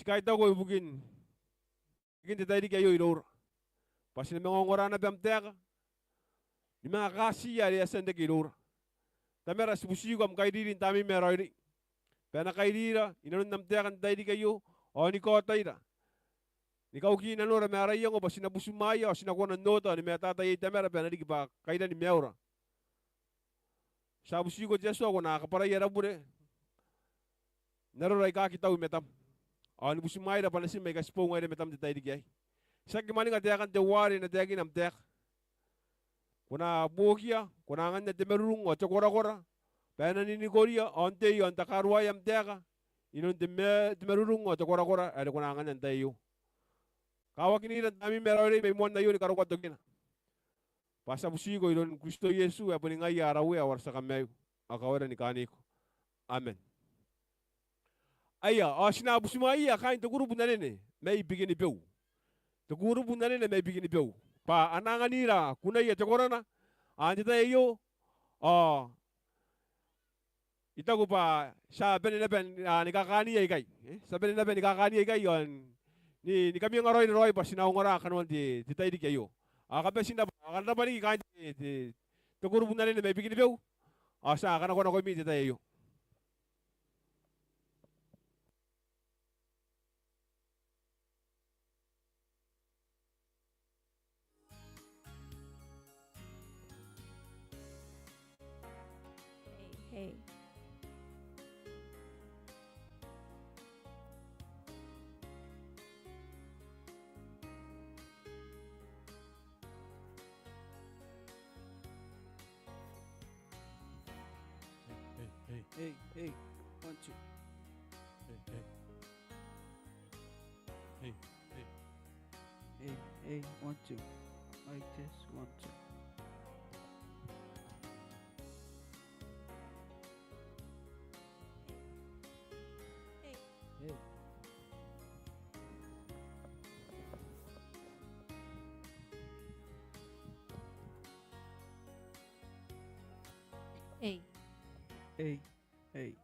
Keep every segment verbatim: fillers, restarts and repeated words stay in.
ti kaitauko ibukin, ibukin te tairiki aio iroura. Bwa ti na manga ongora naba am taeka ni manga kaatiia are e a tia n reke iroura. Tamara, ti butiko am kairiri n Tamneim ae raoiroi bwa e na kairira inanon am taeka n te tairiki aio, ao ni kaotaira, ni kauki nanora ma ara iango bwa ti na butimwaea ao ti na kona n oota ao ni matata iai, Tamara, bwa e na riki bwa kairan maiura. Ti a butiko te Atua ko na kabwarai ara bure n arora aika aki tau i matam, ao ni butimwaeira bwa natim aika ti boo ngaira i matam n te tairiki aei. Ti aki mwaninga taekan teuare e na taekina am taeka. Ko na buokia, ko na anganna te marurung ao te korakora bwa e na ninikoria ao n tei ao n takaruaea am taeka inanon te ma-, te marurung ao te korakora are ko na anganna n te tai aio. Kawakinira n Tamneim ae raoiroi mai moan aio ni karokoa tokina. Bwa ti a butiko iroun Kristo Iesu ae boni ngaia ara Uea ao ara tia Kamaiu ao Kawaira ni kaaniko. Amen. Aia, ao ti na butimwaeia kaain te kurubu n anene mai Bikenibeu. Te kurubu n anene mai Bikenibeu bwa a na anganira kunaia te korana, ao n te tai aio, ao I taku bwa ti a bane naba n, a, ni kakaania ikai. E, ti a bane naba ni kakaania ikai, ao n, ni, ni kamwengaraoi raoi bwa ti na ongora kanoan te, te tairiki aio. Ao kam bati n rabwa, kam rabwa riki kaain te, te, te kurubu n anene mai Bikenibeu. Ao ti a kanakoa nakoimi n te tai aio. Hey, hey. Hey, hey, hey. Hey, hey. One, two. Hey, hey. Hey, hey. Hey, hey, one, two. Mic test, one, two. Hey. Hey. Hey. Hey.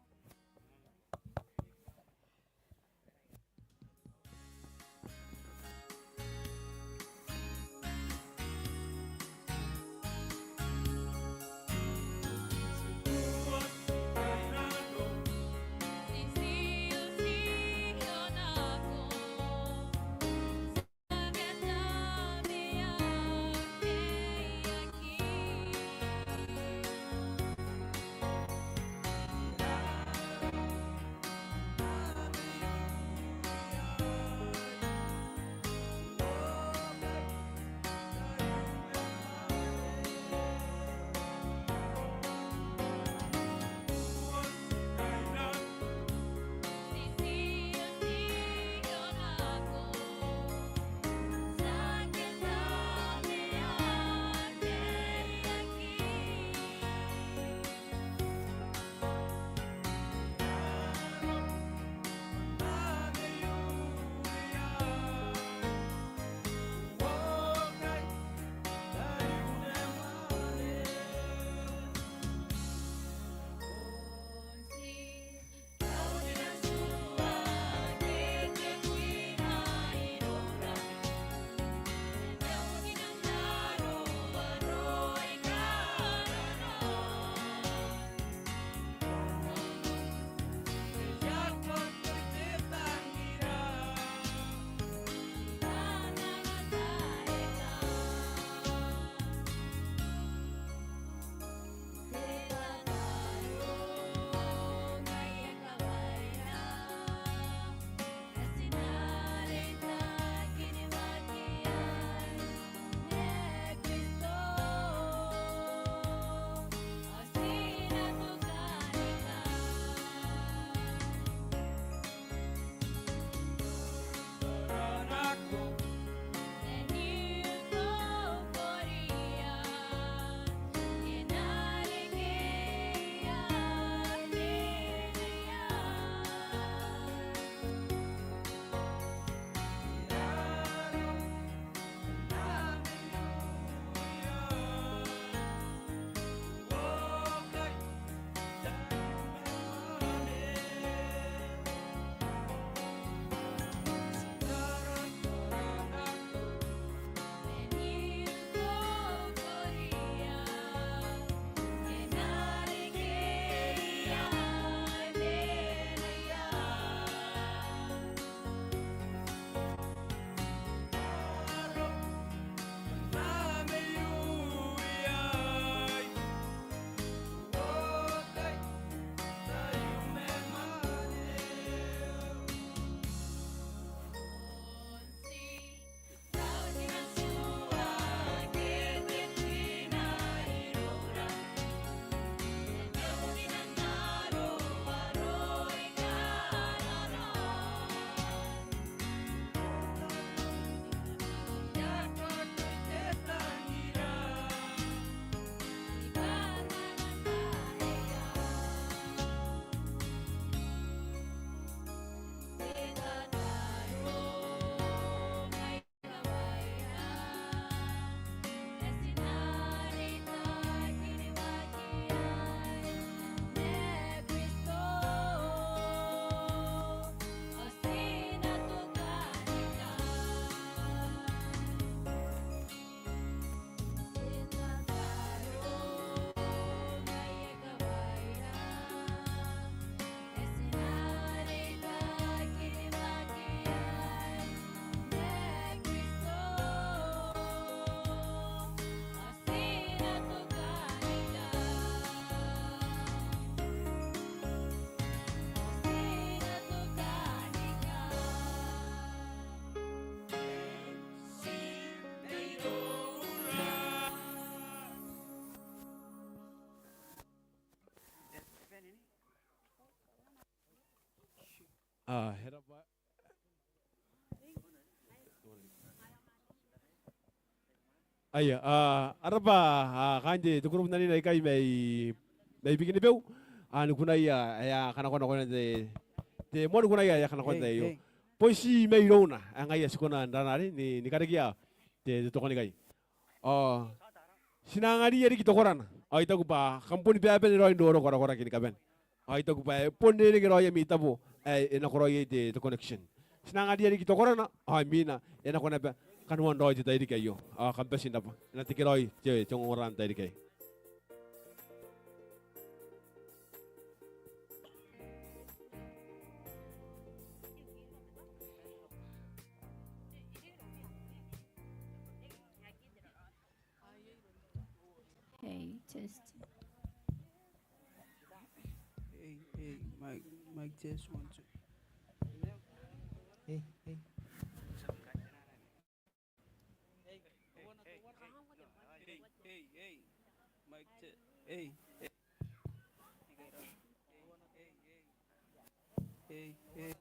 Aia, a, a raba, a, kaain te, te kurubu n anene aikai mai, mai Bikenibeu. A, ni kunaia ae a kanakoa nakoina te, te moan kunaia ae a kanakoa n te tai aio. Bon ti mairouna ae ngaia ti kona n rarake ni, ni karekea te, te tokanikai. Ao ti na anganiia riki te korana. Ao I taku bwa kam boni babane raoi n roroko ara koraki ni kabane. Ao I taku bwa e bon rereke raoi ami tabo ae e nakoraoi iai te, te connection. Ti na anganiia riki te korana, ao imwina e nako naba kanoan raoi te tairiki aio. Ao kam bati n rabwa. E na tekeraoi te, te ongora n tairiki aei. Hey, test. Hey, hey, mic, mic test, one, two. Hey, hey. Hey, hey, hey. Mic test. Hey, hey. Hey, hey.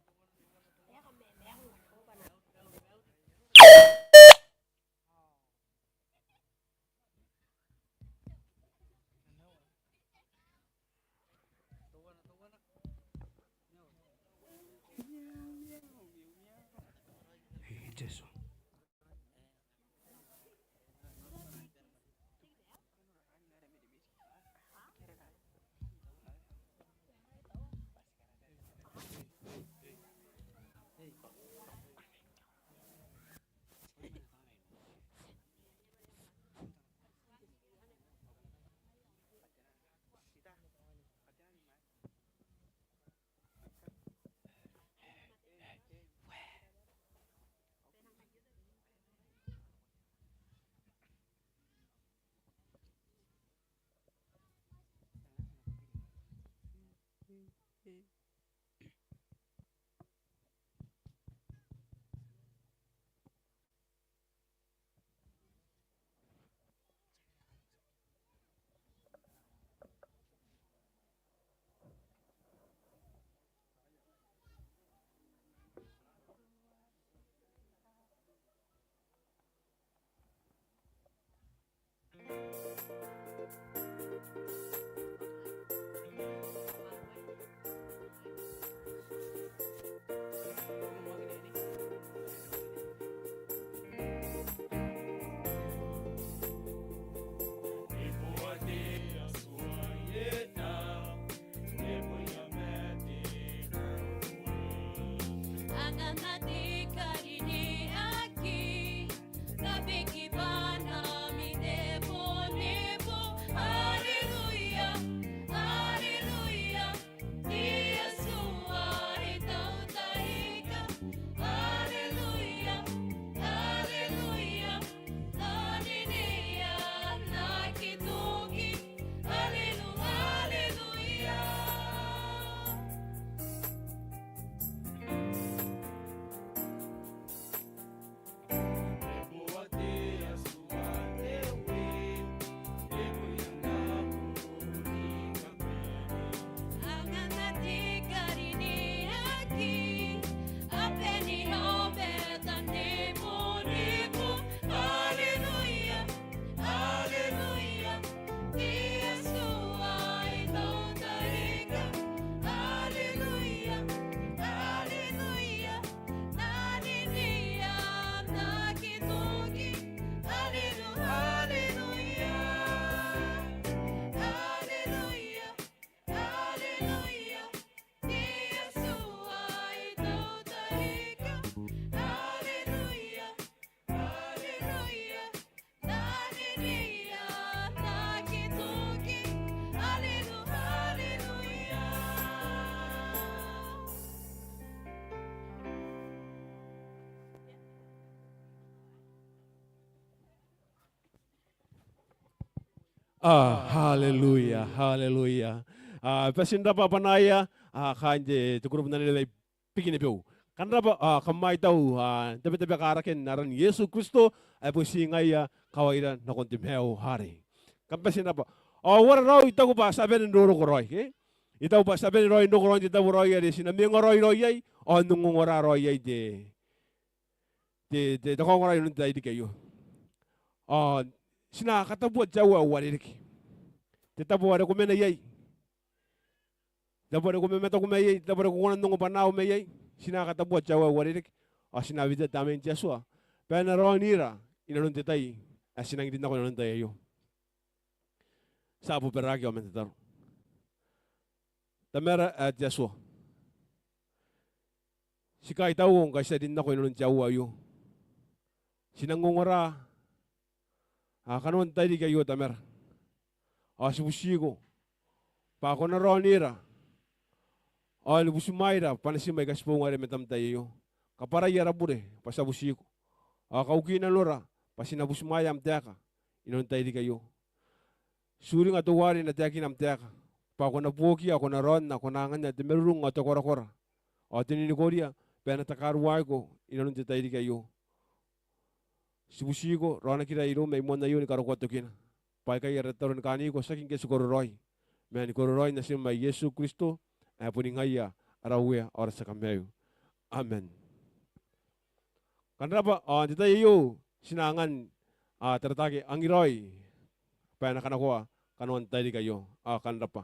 A, haleluia, haleluia. A, bati n rabwa banaia, a, kaain te, te kurubu n anene mai Bikenibeu. Kam rabwa, a, kam aitau, a, n tabetabeka raken aran Iesu Kristo, ae bon ti ngaia kawaira nakon te maiu arei. Kam bati n rabwa. Ao ara raoi, I taku bwa ti a bane n roroko raoi, e? I taku bwa ti a bane raoi n roko raoi n te tabo raoi are ti na mwenga raoi raoi iai, ao n ongongora raoi iai te, te, te, te kaongora inanon te tairiki aio. Ao ti na katabua te aua ae uarereke. Te tabo are ko mena iai, te tabo are ko mamataku mai iai, te tabo are ko kona n ongo bwanaau mai iai, ti na katabua te aua ae uarereke. Ao ti na wetea Tamnein te Atua bwa e na raonira inanon te tai ae ti nangi rin nako inanon te tai aio. Ti a bobaraaki ao man tataro. Tamara ae te Atua, ti kaitauko ngkai ti a rin nako inanon te aua aio. Ti nang ongora kanoan te tairiki aio, Tamara. Ao ti butiko bwa ko na raonira ao ni butimwaeira bwa natim aika ti bongana i matam n te tai aio. Kabwarai ara bure bwa ti a butiko, ao kauki nanora bwa ti na butimwaea am taeka inanon te tairiki aio. Ti uringa teuare e na taekina am taeka bwa ko na buokia, ko na raonna, ko na anganna te marurung ao te korakora ao te ninikoria bwa e na takaruaiko inanon te tairiki aio. Ti butiko, raonakira iroum mai moan aio ni karokoa tokina. Bwa aikai ara tataro ni kaaniko, tiaki ngke ti kororaoi, ma ni kororaoin Natim ae Iesu Kristo ae boni ngaia ara Uea ao ara Tia Kamaiu. Amen. Kam rabwa. Ao n te tai aio ti na angan, a, taratake angiraoi bwa e na kanakoa kanoan te tairiki aio. Ao kam rabwa.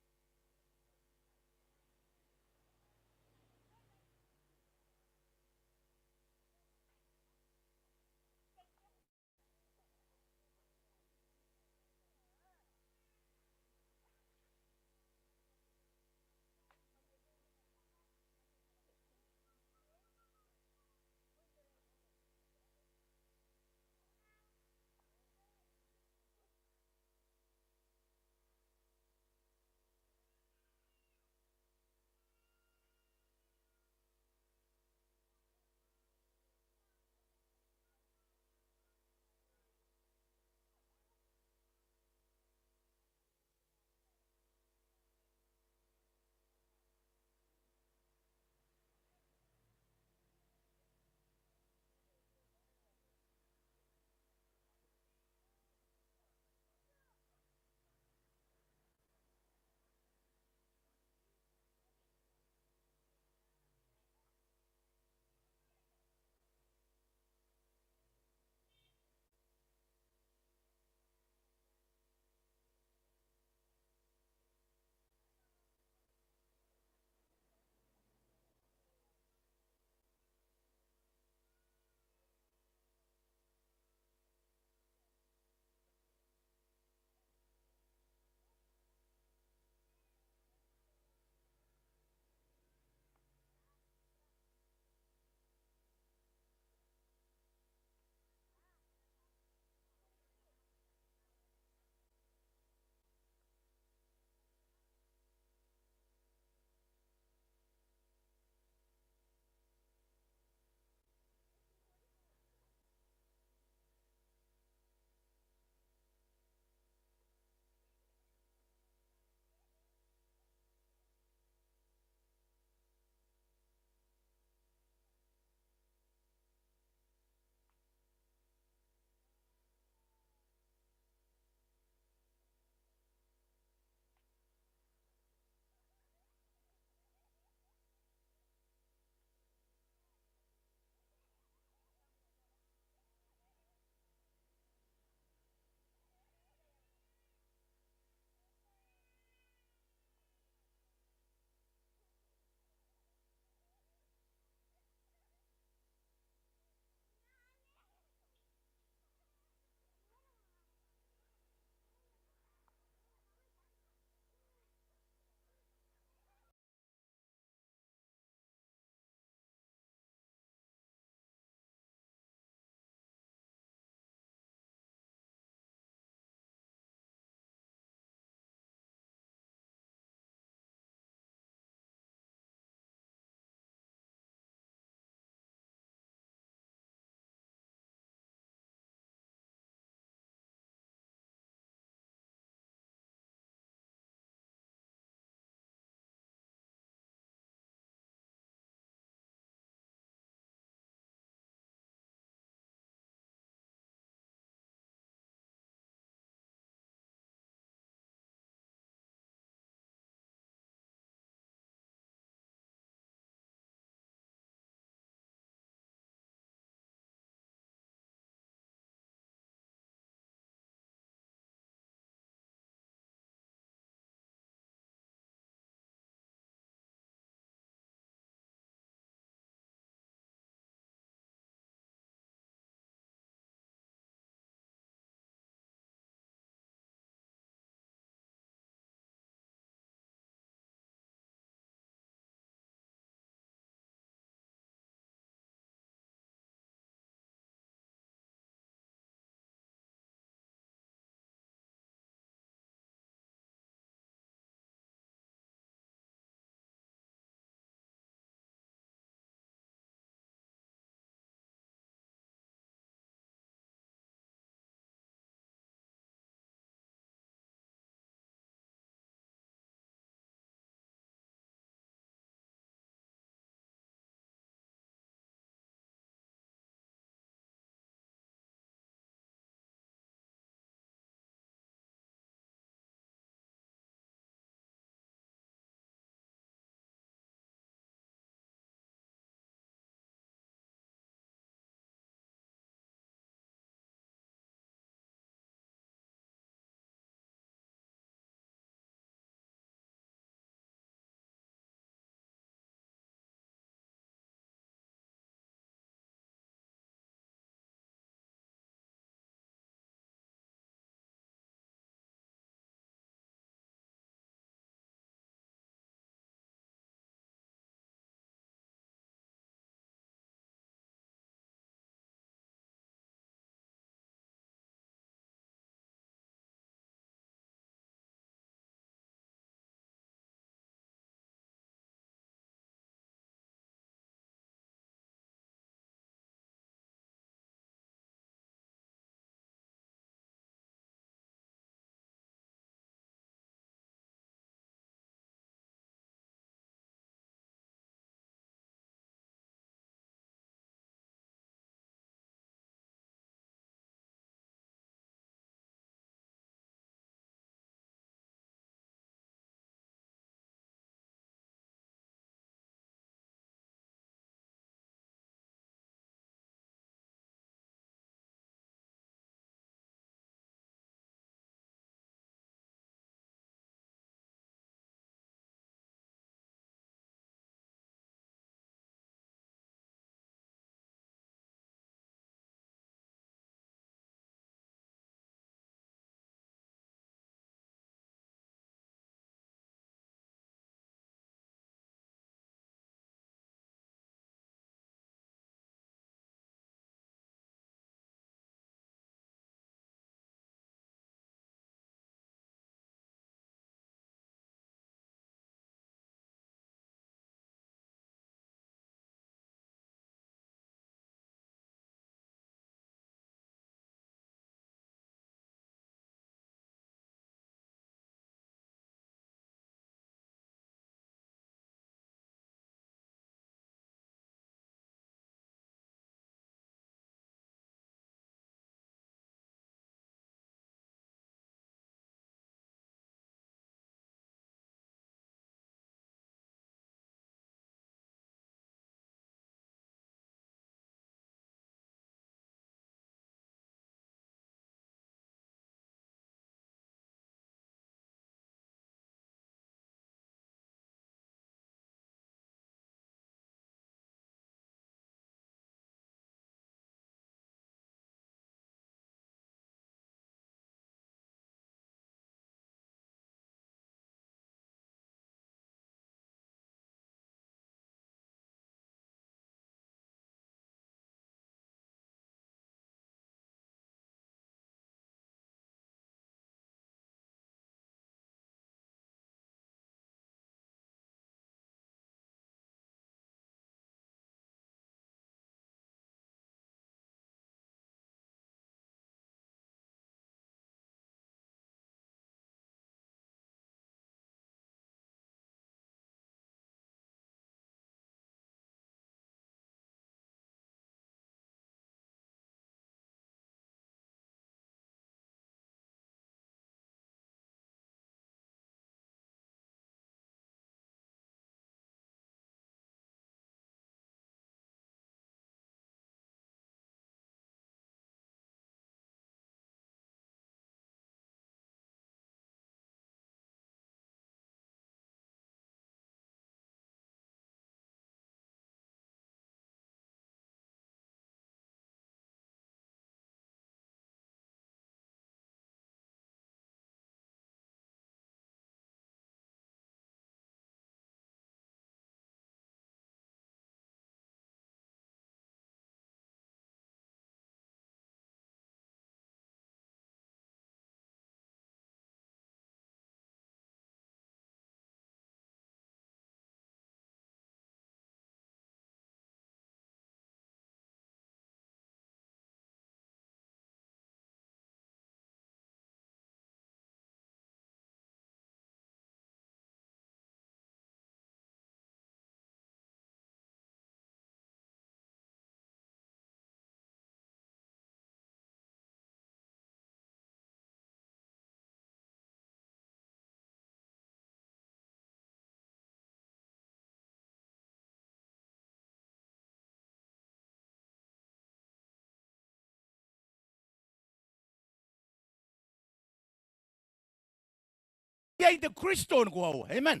Iai te Kristo ni koaua. Amen.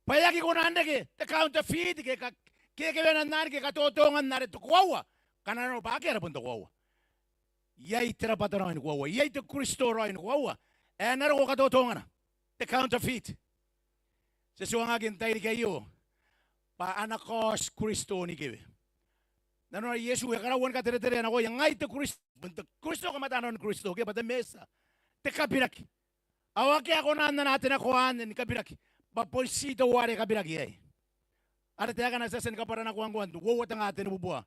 Bwa e aki kona n reke te counterfeit ke ka-, ke kewenan anne ke katotongan are te koaua. Ngkana nanona bwa akea are bon te koaua. Iai te rabwata raoi ni koaua. Iai te Kristo raoi ni koaua. E na roko katotongana. Te counterfeit. Ti tuangaki n tairiki aio bwa a na kaoti Kristo ni kewe. Nanona Iesu e karaua ni katereterea nakoia, ngai te Kristo, bon te Kristo, kamatata nanon Kristo, ke bwa te Mesia. Te kabiraki. Ao akea ae kona n anaa te nakoa anne ni kabiraki. Bwa bon ti teuare kabiraki aei. Are taekana ti a tia ni kabwaranakoa ngkoa n te uoua tenga tenibubua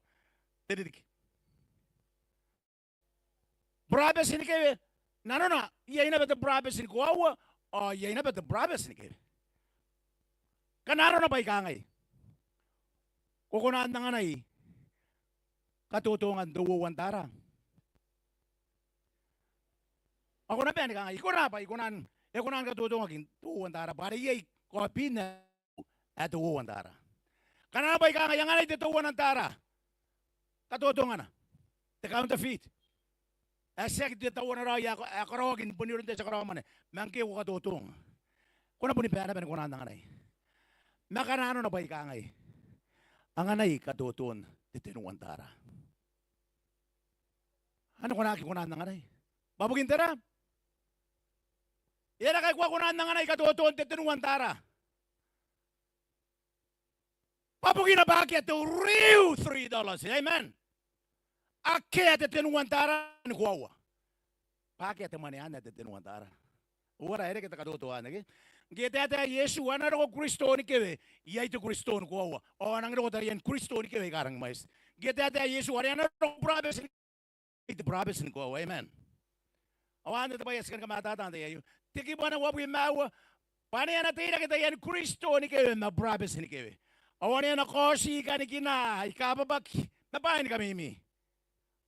te ririki. Burabeti ni kewe, nanona, iai naba te burabeti ni koaua, ao iai naba te burabeti ni kewe. Ngkana arona bwa I kangai, ko kona n anganai katotongan te uoua n tara? Ao ko na bae ni kangai, I kona bwa I kona n, e kona ni katotongaki te uoua n tara, bwa are iai kaobina ae te uoua n tara. Ngkana arona bwa I kangai, anganai te teuana n tara. Katotongana. Te counterfeit. Ae tiaki te teuana raoi ae ka-, ae karaoaki ni bon iroun te tia karaoamwane. Ma ngke ko katotonga, ko na boni bae naba ni kona n anganai. Ma ngkana arona bwa I kangai, anganai katoton te tenua n tara. Anne ko na aki kona n anganai. Bwa bukin tera? E aera ngkai ko aki kona n anganai katoton te tenua n tara? Bwa bukina bwa akea te real three dollars. Amen. Akea te tenua n tara ni koaua. Bwa akea te mwane anne ae te tenua n tara. Uara e reke te katoto anne ke? Ngke e taetae Iesu a na roko Kristo ni kewe, iai te Kristo ni koaua. Ao a nangi roko taian Kristo ni kewe aika rangi ni mwaiti. Ngke e taetae Iesu are a na roko burabeti ni, te burabeti ni koaua. Amen. Ao anne te bwai ae ti kan kamatata n te tai aio. Te kibu ae uabwi ma aua. Bwa ane a na teirake taian Kristo ni kewe ma burabeti ni kewe. Ao ane a na kaoti kanikina aika babaki ma bwaai ni kamimi.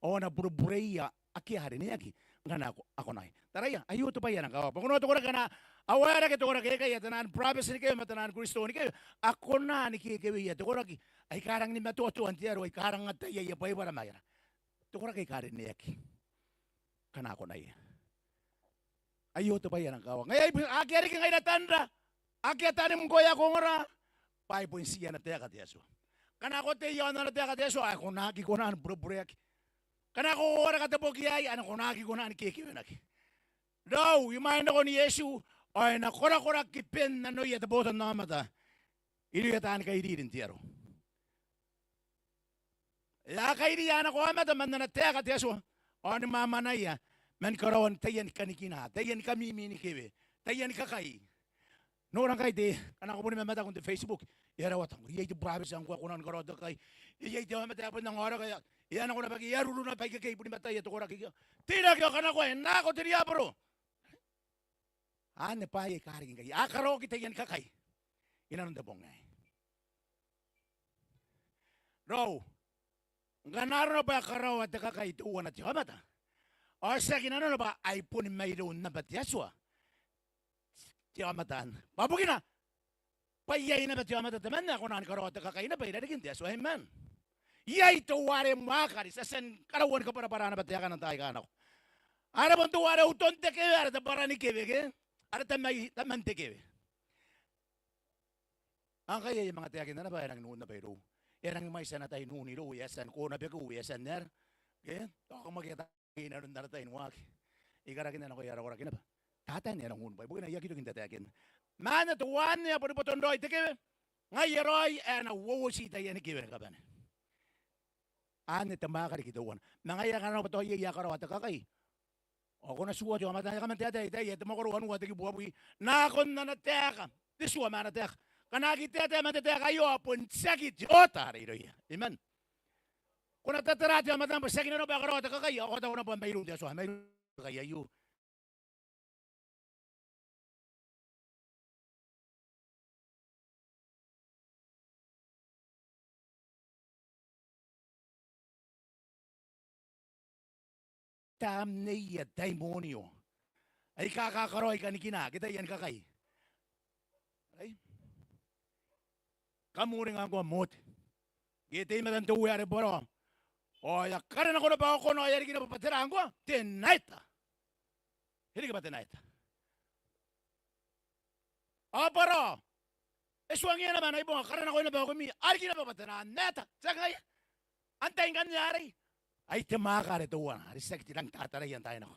Ao a na burebureia ake a rineaki ngkana a ko-, a kona. Taraia, aio te bwai ae rang kawa. Bwa ko na te koraki aika a waerake, te koraki aikai, a taan burabeti ni kewe ma taan Kristo ni kewe, a kona ni kekeweia te koraki aika rangi ni matoatoa n te aro, aika rang ataia aia bwaibwara ma aia ra. Te koraki aika rineaki ngkana a konaia. Aio te bwai ae rang kawa. Ngaia ai bon, akea riki ngaira tanra, akea tanim ngkoe ae ko ongora, bwa ai bon ti ana taeka te Atua. Ngkana ko tei iaon ana taeka te Atua, ao ko na aki kona ni burebureaki. Ngkana ko wareka te boki aei, ao ko na aki kona ni kekewenaki. Raou, imwain rokon Iesu, ao e na korakoraki ben nanoia te botannaomata irouia taani kairiri n te aro. E a kairiia ana kaomata man ana taeka te Atua, ao ni mwamwanaia man karaoan taiani kanikina, taiani kamimi ni kewe, taiani kakai. Nora ngkai te, ngkana ko boni mamataku n te Facebook, e a rawata ngkoa, iai te burabeti ngkoa ae kona ni karaoa te kakai. Iai te aomata ae bon nang aoraki, e a nako naba ke, e a ruru naba ikekei bunimataia te koraki. Teirake ao kanakoa, e nako te riaboro. Anne bwaai aika riki ngkai a karaoaki taiani kakai inanon te bong aei. Raou, ngkana arona bwa e karaoa te kakai teuana te aomata, ao tiaki nanona bwa ai boni mairoun naba te Atua te aomata anne. Bwa bukina bwa iai naba te aomata temanna ae kona ni karaoa te kakai naba i rarikin te Atua. Amen. Iai teuare mwaaka are ti a tia ni karaua ni kabwarabwara naba taekana n taai aika nako. Are bon teuare uton te kewe, are te bwara ni kewe ke, are tamai, taman te kewe. Ao ngkai e a manga taekinna naba, e rangi n un naba irou. E rangi mwaiti ana tai n un irou, e a tia ni kona beku, e a tia n aera. Ke? Tao kam aki ata inanon ara tai ni waaki. I karakinna nakoia ara koraki naba. Tatan e rangi n un bwa ibukina I aki toki n tataekinna. Ma anne teuanne ae boni boton raoi te kewe. Ngaia raoi ae na uouoti taiani kewe ni kabane. Anne te mwaaka riki teuana. Ma ngaia ngkana arona bwa tao iai ae karaoa te kakai, ao ko na tiua te aomata ae kaman taetae i Itaia, te mwakoro wanua te kibu uabwi. Nakon ana taeka te tua ma ana taeka. Ngkana a aki taetae man te taeka aio, ao bon tiaki te oota are irouia. Amen. Ko na tatara te aomata bwa tiaki nanona bwa e karaoa te kakai, ao ko taku naba bwa mairoun te Atua, mairoun te kakai aio. Tamneia taimonio aika kakaraoi kanikina ke taiani kakai. Ai? Kam uringa ngkoa Mote. Ngke e tei i matan te Uea are Barao, ao e a kare nako naba okona ao e a riki naba bwa tera ngkoa? Te naeta. E riki bwa te naeta. Ao Barao e tuangiia naba ana ibonga, karanakoia naba okomi, a riki naba bwa te naan aeta. Tiaki ngaia? Antai ngkanne arei? Ai te mwaaka are teuana are tiaki ti rangi n tataraia n taai nako.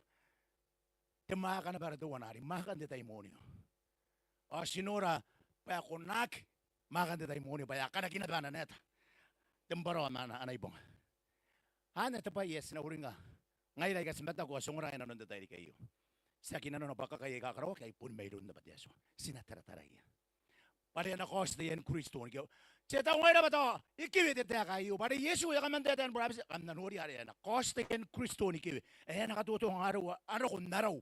Te mwaaka naba are teuana are mwaakan te taimonio. Ao ti nora bwa e konaaki mwaakan te taimonio bwa e a kanaki naba ana aeta Tebarao ma ana, ana ibonga. Anne te bwai ae ti na uringa ngaira aika ti mataku ao ti ongora i nanon te tairiki aio. Tiaki nanona bwa kakai aika karaoaki ai boni mairoun naba te Atua. Ti na tarataraia bwa are e na kaoti taiani Kristo ni kewe. Ti taku ngaira bwa tao e kewe te taeka aio, bwa are Iesu e a kaman taetae ni burabeti, kam na noria are e na kaoti taiani Kristo ni kewe ae e na katotonga arou, a roko n arau.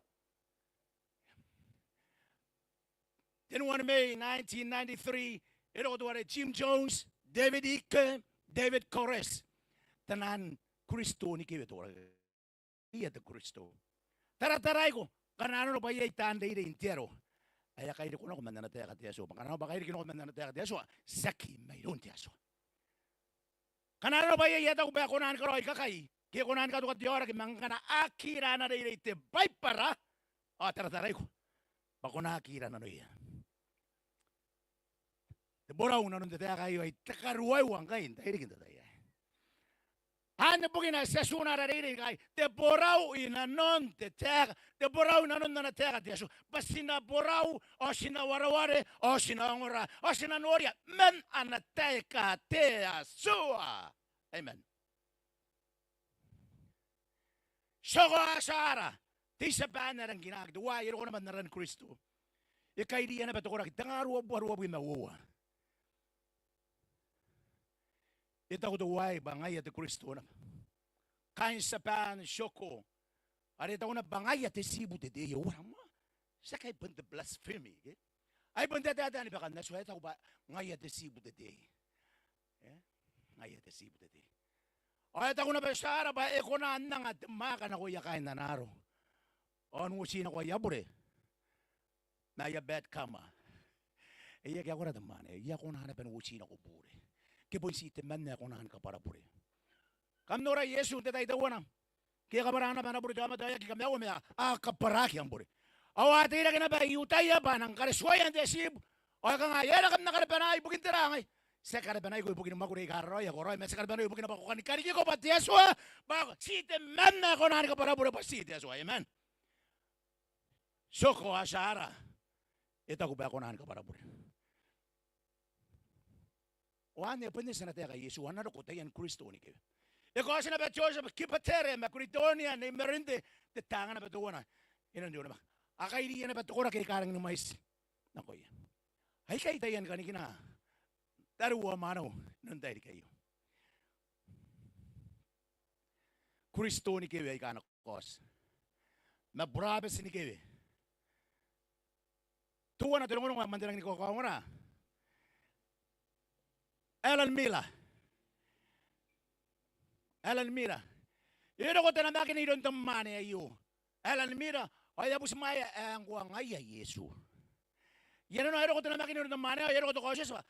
Tenua ni Mei nineteen ninety-three, e roko teuare Jim Jones, David Icke, David Koresh. Taian Kristo ni kewe teuare ia te Kristo. Tarataraiko, ngkana arona bwa iai taan reirei n te aro ae a kairiko nako man ana taeka te Atua. Bwa ngkana arona bwa a kairiko nako man ana taeka te Atua, tiaki mairoun te Atua. Ngkana arona bwa iai ae taku bwa e kona ni karaoi kakai ke e kona ni katoka te aoraki, ma ngkana a aki ira ana reirei te Baibara, ao tarataraiko bwa ko na aki ira nanoia. Te borau nanon te taeka aio ai te karuaiwa ngkai n tairikin te tai aei. Anne bukina ae ti a tuuna ara reirei ngkai, te borau i nanon te taeka, te borau i nanon ana taeka te Atua. Bwa ti na borau, ao ti na wareware, ao ti na ongora, ao ti na noria man ana taeka te Atua. Amen. Tioko ao Tiara, te I-Tiaban ae rangi n kinaaki, teuaei e roko naba n aran Kristo. E kairiia naba te koraki, tengaa ruabubua ruabwi ma uoua. E taku teuaei bwa ngaia te Kristo naba. Kaain Tiaban, Tioko, are e taku naba bwa ngaia te tibu te tei. E uara moa? Tiaki ai bon te blasphemy, ke? Ai bon te taetae ni bwakan Atua, e taku bwa ngaia te tibu te tei. E? Ngaia te tibu te tei. Ao e taku naba Tiara bwa e kona n anga te mwaaka nakoia kaain ana aro, ao n uoti nako aia bure ma aia bad karma. E aki akora te mwaane, e a kona naba n uoti nako bure. Ke bon ti temanna ae kona ni kabwara bure. Kam nora Iesu n te tai teuana, ngke e kabwara naba ana bure te aomata ao e aki kamaiua ma a kabwaraaki am bure. Ao a teirake naba I-Iutaia bwa a nang karetuaia n te atibu. Ao e kangai, e aera kam na karebanaai, ibukin tera ngai? Ti aki karebanaiko ibukin mwakuri aika raraoi ae ko raoi, ma ti karebanaiko ibukina bwa ko kani karikiko bwa te Atua, bwa ti temanna ae kona ni kabwara bure, bwa ti te Atua. Amen. Tioko ao Tiara, e taku bwa e kona ni kabwara bure. Ao anne bon ae ti na taeka Iesu, a na roko taian Kristo ni kewe. E kaoti naba Joseph Kipatele ma Quintonio Neimorende, te taanga naba teuana i nanon te onimaki. A kairiia naba te koraki aika rangi ni mwaiti nakoia. Aikai taian kanikina tariu ao mwaneu n te tairiki aio. Kristo ni kewe aika a na kaoti. Ma burabeti ni kewe. Teuana te rongorongo ae moan te rangi ni kakaongora. Alan Miller. Alan Miller. E roko te namakin iroun te mwaane aio, Alan Miller, ao e a butimwaea ae ngkoa ngaia Iesu. I nanon ae e roko te namakin iroun te mwaane ao e a roko te kaotioti bwa,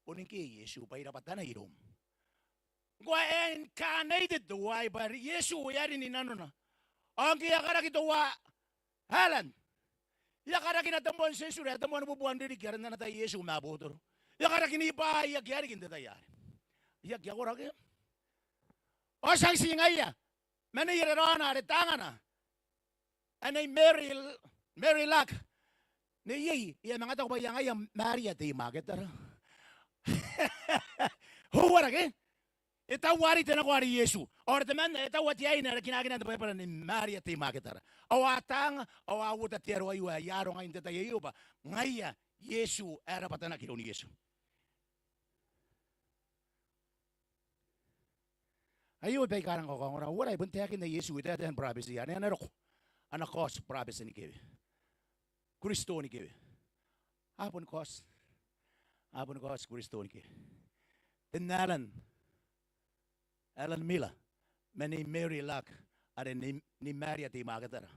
bon ngke Iesu bwa I rabwatana iroum. Ngkoa e a incarnated teuaei bwa Iesu e a rin i nanona. Ao ngke e a karaki teuae Alan, e a karakina te moan tienture, te moan bubua n ririki are n ana tai Iesu ma abotoro. E a karaki ni bwai, e aki a riki n te tai arei. E aki akora ke? Ao tiaki ti ngaia, ma nei are raona are tangana ae Nei Mary, Mary Luck. Neiei e a manga taku bwa ngaia Maria te I-Maketara. Uara ke? E taua arei te nakoa are Iesu. Ao are temanna e taua te aine are kinaakina n te Baibara, Nei Maria te I-Maketara. Ao a taanga, ao a uota te aro aio ae I aaro ngai n te tai aio bwa ngaia Iesu ae rabwatanaki iroun Iesu. Aio baika a rang kakaongora, uara e bon taekinna Iesu, e taetae ni burabeti, ane a na roko, a na kaoti burabeti ni kewe. Kristo ni kewe. A boni kaoti. A boni kaoti Kristo ni kewe. Ten Alan, Alan Miller, ma Nei Mary Luck, are Nei, Nei Maria te I-Maketara.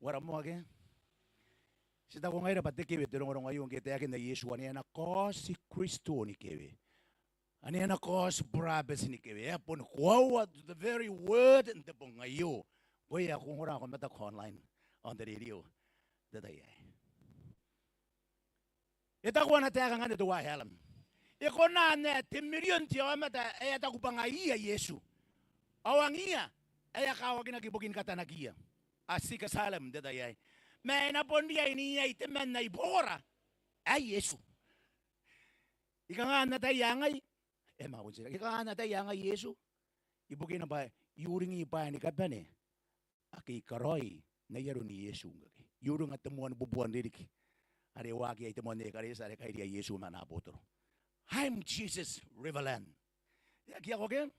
Uara moa ke? Ti taku ngaira bwa te kewe te rongorongo aio ngke e taekinna Iesu, ane a na kaoti Kristo ni kewe. Ane a na kaoti burabeti ni kewe. E a boni koaua to the very word n te bong aio. Ngkoe ae ko ongora, ko mataku online, on the radio, n te tai aei. E taku ana taeka ngkanne teuaei Allam. E kona n ae te mirion te aomata ae a taku bwa ngaiia Iesu, ao angiia ae a kawakinaki ibukin katanakiia. A tika Salem n te tai aei. Ma e na bon riai n iai temanna i buakora ae Iesu. I kanga n ataia ngai, e manga bon titiraki, I kanga n ataia ngai Iesu? Ibukina bwa I uringi bwaai ni kabane ake I karaoi n ai aron Iesu ngke I uringa te moan bubua n ririki are e waaki iai te moan ekaretia are e kairiia Iesu ma ana abotoro. I'm Jesus Riverland. E aki ako ke?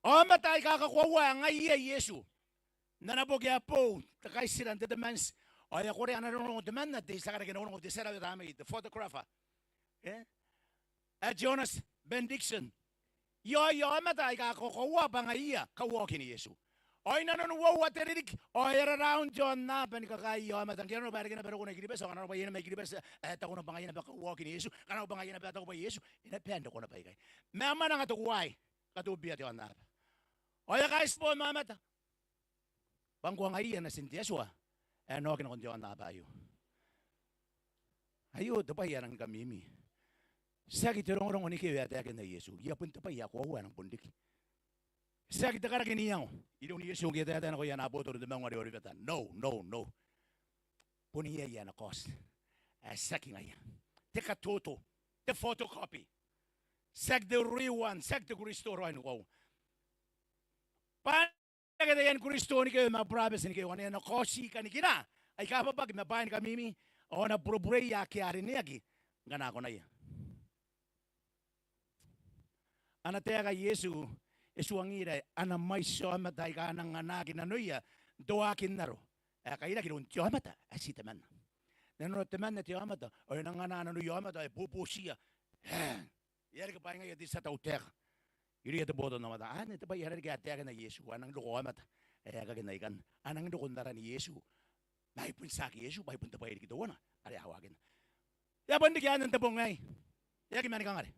Aomata aika kakoaua ae ngaiia Iesu n ana boki ae boou, Te Kaitira n Tetemanti, ao e a korea ana rongorongo temanna te tia kareke rongorongo, te tia rawata mai, te photographer, e, ae Jonas Bendiksen. Io, io aomata aika kakoaua bwa ngaiia kaokin Iesu. Ao inanon uoua te ririki ao e a raraun te aonnaba ni kakaei aomata. Ngke arona bwa e reke naba rokona i Kiribati, ao ngkana arona bwa iai naba i Kiribati ae taku naba bwa ngaiia naba kaokin Iesu, ngkana arona bwa ngaiia naba taku bwa Iesu, e na bae n roko naba ikai. Ma e a mwananga teuaei, katobibia te aonnaba. Ao e a kaitibo ma aomata bwa ngkoa ngaiia Natin te Atua ae na oki nakon te aonnaba aio. Aio te bwai ae rangi ni kamimi. Tiaki te rongorongo ni kewe ae taekinna Iesu. Ia bon te bwai ae koaua ae nang bon riki. Tiaki te karaki n iango iroun Iesu ngke e taetae nakoia ana abotoro n te maunga are Oriweta. No, no, no. Bon iai ae na kaoti ae tiaki ngaia. Te katoto, te photocopy. Tiaki te real one, tiaki te Kristo raoi ni koaua. Bwa e na reke taiani Kristo ni kewe ma burabeti ni kewe, ao e na kaoti kanikina aika bwabwaki ma bwaai ni kamimi, ao a na burebureia ake a rineaki ngkana a konaia. Ana taeka Iesu e tuangira ana mwaiti aomata aika a nang anaaki nanoia n te waaki n aro ae kairaki iroun te aomata ae ti temanna. Nanona temanna te aomata ao e nang anaa nanoia aomata ao e bobotiia. E a reke bwaai ngaia te tia tautaeka irouia te botannaomata. Anne te bwai ae riki ae taekinna Iesu, a nang roko aomata ae aekakin aikanne. A nang roko n aran Iesu, ma ai bon tiaki Iesu, ma ai bon te bwai riki teuana are a waakinna. E a bon riki anne n te bong aei. E aki mani kangare.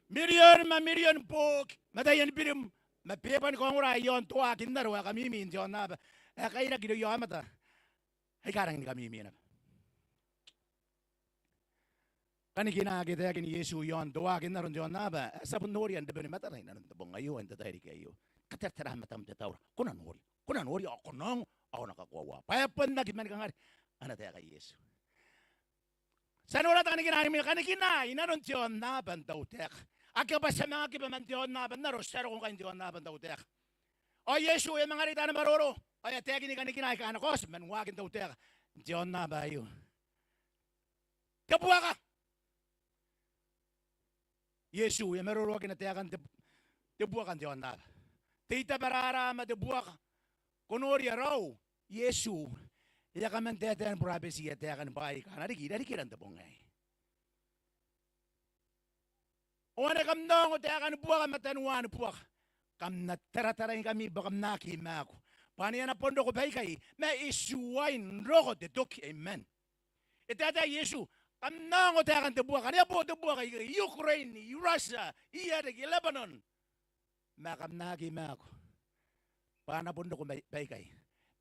Mirion ma mirion booki ma taiani birim ma beeba ni kaongora i aon te waaki n aro ae kamimi n te aonnaba ae kairaki irouia aomata aika rangi ni kamimi naba. Kanikina ake e taekin Iesu i aon te waaki n aro n te aonnaba ae ti a bon noria n rebeni matara inanon te bong aio, n te tairiki aio. Kataratara matam n te taura. Ko na noria, ko na noria ao ko na ongo ao ko na kakoaua bwa e bon aki mani kangare ana taeka Iesu. Ti a nora te kanikina ni mwina, kanikina inanon te aonnaba n tautaeka. Akea bwa ti a manga kiba man te aonnaba n aro, ti a roko ngkai n te aonnaba n tautaeka. Ao Iesu e a manga reita ana maroro ao e a taekini kanikina aika a na kaoti man waakin tautaeka n te aonnaba aio. Te buaka. Iesu e a maroroakina taekan te, te buaka n te aonnaba. Te itabarara ma te buaka. Ko noria raou, Iesu e a kaman taetae ni burabetia taekan bwaai aika a na riki i rarikira n te bong aei. Ao ane kam na ongo taekan buaka ma taniwaan buaka, kam na tarataraingkami bwa kam na aki maaku. Bwa ane a na bon roko baikai ma e tuai n roko te toki. Amen. E taetae Iesu, kam na ongo taekan te buaka, ane a bo te buaka i Ukraine, i Russia, i Iraq, i Lebanon. Ma kam na aki maaku bwa a na bon roko bai-, baikai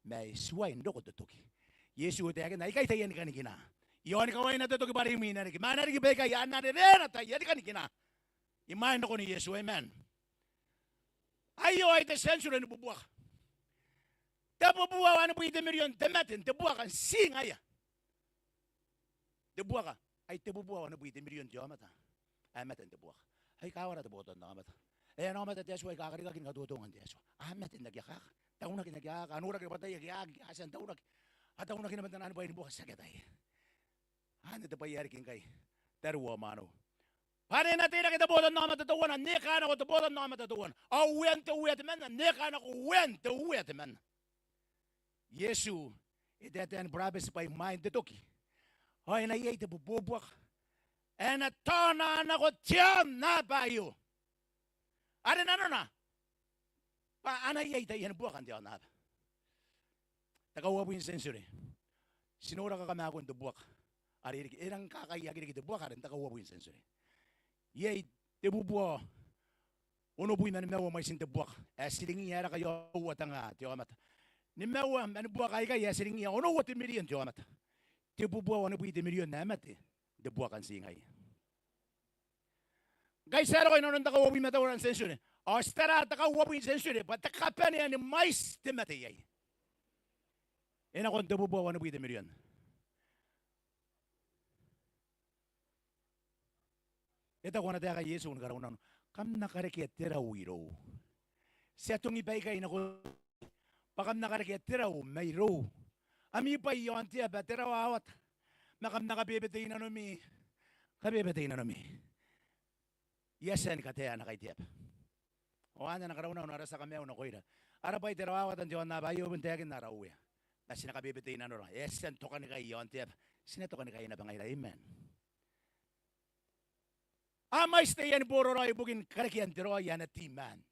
ma e tuai n roko te toki. Iesu e taekinna aikai taiani kanikina. I aoni kawaina te toki bwa rimwi e na riki, ma a na riki baikai, a na rerena taiani kanikina imwain rokon Iesu. Amen. Aio ai te century ni bubuaka. Te bubua wanibwi te mirion te mate n te buaka n ti ngaia. Te buaka, ai te bubua wanibwi te mirion te aomata ae mate n te buaka. Ai kawara te botannaomata. Ai ana aomata te Atua aika a karikaki ni katotongan te Atua. A mate n aki akaka. Taunaki n aki akaka. A noraki rabwataia ake a aki, a tia n taunaki. A taunaki naba n taan bwai ni buaka, tiaki ataei. Anne te bwai ae riki ngkai, tariu ao mwaneu. Bwa are e na teirake te botannaomata teuana n eka nako te botannaomata teuana. Ao uean te uea temanna n eka nako uean te uea temanna. Iesu e taetae ni burabeti bwa imwain te toki ao e na iai te bubuaka ae na taona nako te aonnaba aio. Are nanona bwa a na iai taiani buaka n te aonnaba. Te kauabwi n century. Ti nora kakamakun te buaka are e riki, e rang kakaiaki riki te buaka are n te kauabwi n century. Iai te bubua onobwi ma nimaua mwaitin te buaka ae tiringiia ae raka i aoua te nga te aomata. Nimaua mani buaka aikai ae tiringiia onoua te mirion te aomata. tebubua wanibwi te mirion ae mate n te buaka n tii ngaia. Ngkai ti a roko inanon te kauabwi ma teuana n tienture, ao ti tara te kauabwi n tienture bwa te kabanea ni mwaiti te mate iai e nakon tebubua wanibwi te mirion. E taku ana taeka Iesu ni karaunano, kam na karekea te rau irou. Ti atongi baikai nako bwa kam na karekea te rau mairou. Ami bwai i aon te aba, te rawawata. Ma kam na kabebetei nanomi, kabebetei nanomi. I a tia ni kataea ana kai te aba. Ao anne ana karaunano ara tia kamaiu nakoira. Ara bwai te rawawata n te aonnaba aio, e bon taekinna ara Uea. Ma ti na kabebetei nanora. E a tia n tokanikai i aon te aba, ti na tokanikai naba ngaira. Amen. A mwaiti taiani boraraoi ibukin karekean te raoi, ana demand.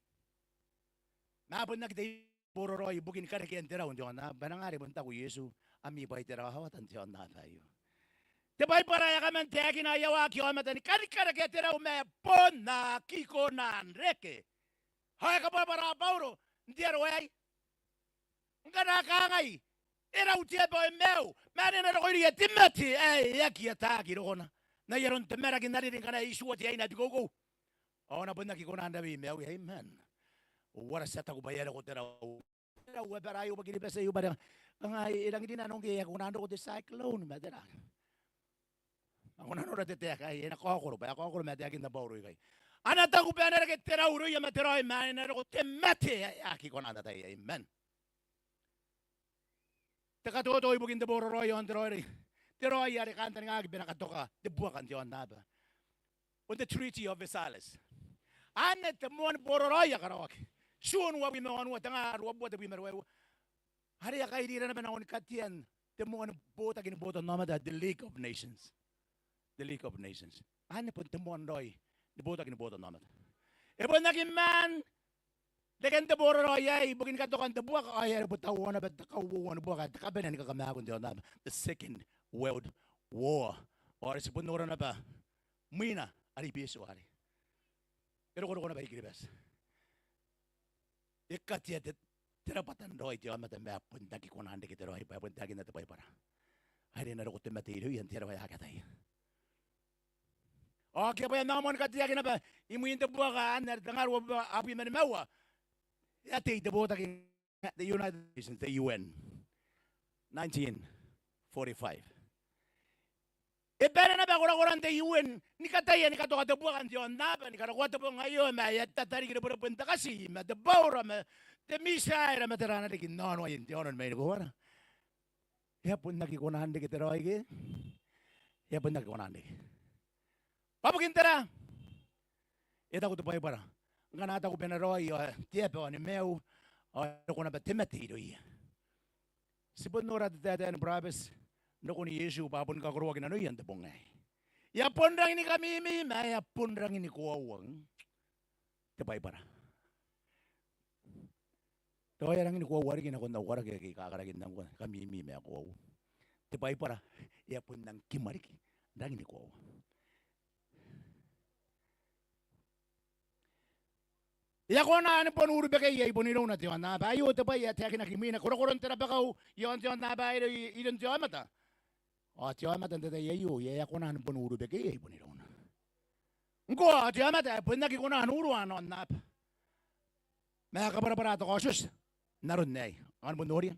Ma a bon aki taiani boraraoi ibukin karekean te rau n te aonnaba. Bwa ngaia are bon taku Iesu, ami bwai te rawawata n te aonnaba aio. Te Baibara e a kaman taekina aia waaki aomata ni kani karekea te rau, ma e bon aki kona n reke. Ao e kabwarabwara Bauro n te aro aei. Ngkana a kangai, e rau te aba ao e maiu, ma ane e na roko irouia te mate ae e aki ataaki rokona n ai aron te maraki n ariri ngkana e itiua te aine ae koukou. Ao a na bon aki kona n rawei maiuia. Amen. Ao ara tia taku bwa e a roko te rau. Te rau, abara aio bwa Kiribati aio bwa are kanga e rangi n rinano ngke e aki kona n roko te cyclone ma tera. Ma ko na nora te taeka aei, e na kaokoro, bwa e a kaokoro ma taekinna Bauro ikai. A na taku bwa e na reke te rau irouia ma te raoi, ma ane e na roko te mate ae aki kona n ataia. Amen. Te katoto ibukin te boraraoi i aon te raoi, te raoi are kantaningaaki bwa e na katoka te buaka n te aonnaba. On the Treaty of Versailles. Anne te moan boraraoi ae karaoaki. Tiun uabwi ma wanua, tengaa ruabubua tebwi ma ruaiwa. Are a kairira naba nakon katean te moan botaki ni botannaomata, the League of Nations. The League of Nations. Anne bon te moan raoi ni botaki ni botannaomata. E bon aki maan reken te boraraoi aei ibukin katokan te buaka, ao e a rebotaua naba te kauoua ni buaka ae te kabanea ni kakamaaku n te aonnaba, the Second World War. Ao are ti bon nora naba mwina are i Betio arei. E rokoroko naba i Kiribati. E katea te, te rabwata n raoi te aomata, ma e bon aki kona n reke te raoi, bwa e bon taekinna te Baibara are e na roko te mate irouia n te aro ae aki ataia. Ao akea bwa e a manga moani kateaki naba imwin te buaka anne are tengaa ruabubua abwi ma nimaua. E a tei te botaki, the United Nations, the U N, nineteen forty-five. E bane naba korakoran te U N ni kataia ni katoka te buaka n te aonnaba, ni karokoa te bong aio, ma e a tata riki rebwerebwen te kati ma te baura ma te missile ma tera riki n aono aei n te aono ni mainikowara. E a bon aki kona n reke te raoi ke? E a bon aki kona n reke. Bwa bukin tera? E taku te Baibara, ngkana a taku bwa e na raoi ao te aba ao ni maiu, ao e roko naba te mate irouia. Ti bon nora te taetae ni burabeti n rokon Iesu bwa a boni kakoroaki nanoia n te bong aei. E a bon rangi ni kamimi, ma e a bon rangi ni koaua. Te Baibara. Tao e a rangi ni koaua riki nakon au karaki ake I kakarakinna ngkoa, kamimi ma koaua. Te Baibara e a bon angkima riki, rangi ni koaua. E a kona ni bon urubekeia i bon irouna te aonnaba aio, te bwai ae taekinaki imwina, korakoran te rabakau i aon te aonnaba aei iroun te aomata. Ao te aomata n te tai aio, e a kona ni bon urubekeia i bon irouna. Ngkoa, ao te aomata ae bon aki kona n urua ana aonnaba. Ma e kabwarabwara te Kaotioti n aron aei. Ao ni bon noria.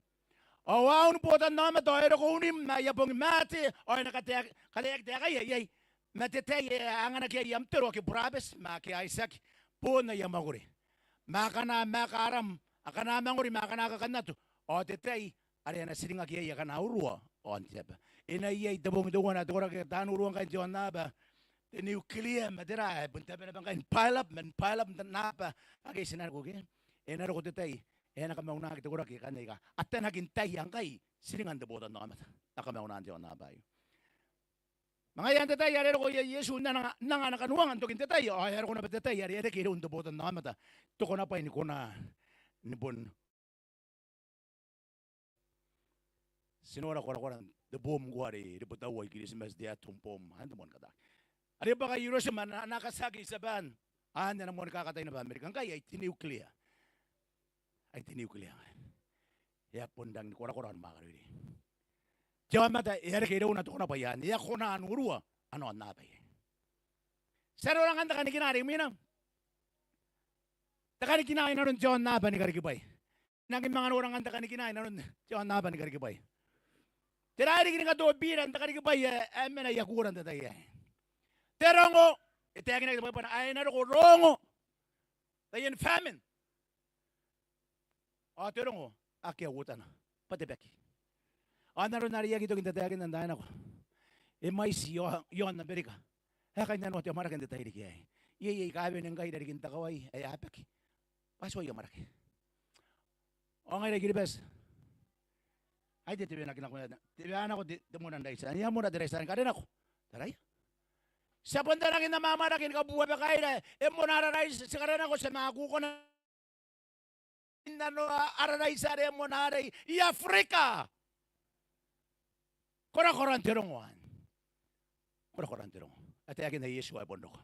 Ao a un botannaomata ao e roko unim ma aia bongi maate, ao e na kataeaki, kataeaki taekaia iai. Ma te tai ae a anganaki iai am toro ake burabeti ma ake a itiaki boon aia mwakuri. Ma akana maaka aram, akana mangori ma akana kakannato. Ao te tai are a na tiringaki iai akana urua aon te aba. E na iai te bong teuana ae te koraki ae taan urua ngkai n te aonnaba, te nuclear ma tera, ae bon te aba naba ngkai ni pile up, man pile up n te aba ake ti na roko ke. E na roko te tai ae a na kamaunaki te koraki akanne aika a tanaki n taia ngkai tiringan te botannaomata. A kamauna n te aonnaba aio. Ma ngaia n te tai are e roko iai Iesu n anga, n anga ana kanuanga n tokin te tai, ao e a roko naba te tai are e reke iroun te botannaomata te konabwai ni kona ni bon Ti nora korakoran te bom ngkoa are e rebotaua i Kiritimati, te atom bomb, anne te moan kataaki. Are e bwaka i Hiroshima, Na-, Nagasaki i Tiaban, anne ana moan kakatai naba Amerika. Ngkai ai te nuclear. Ai te nuclear. E a bon rangi ni korakora ni mwaaka reirei. te aomata e a reke irouna te konabwai anne, e a kona n urua ana aonnaba iai. Ti a noora ngkanne te kanikina are imwina. Te kanikina i nanon te aonnaba ni karikibwai. N nangi manga noora ngkanne te kanikina i nanon te aonnaba ni karikibwai. Tera ae riki ni katoa Bira n te karikibwai ae e mena i Akura n te tai aei? Te rongo. E taekinaki te Baibara ae e na roko rongo, taian famine. Ao te rongo akea uotana, bwa te baki. Ao n aron are I aki toki n tataekinna n taai nako, e mwaiti i aon, i aon Amerika ae kainnanoa te amwarake n te tairiki aei. Iai, iai aika a wene ngkai irarikin te kawai ae a baki bwa a tuai amwarake. Ao ngaira I-Kiribati, ai te, te wene nako, te wene nako te, te mona n raiti. Ai a mona te raiti ni karenako. Taraia. Ti a bon tanaki n amwamwarake ni kabuabakaira. E mona ara raiti, ti karenako, ti a manga kukona nanoa ara raiti are e mona arei i Aberika. Korakoran te rongo anne. Korakoran te rongo. A taekinna Iesu ae bon roko.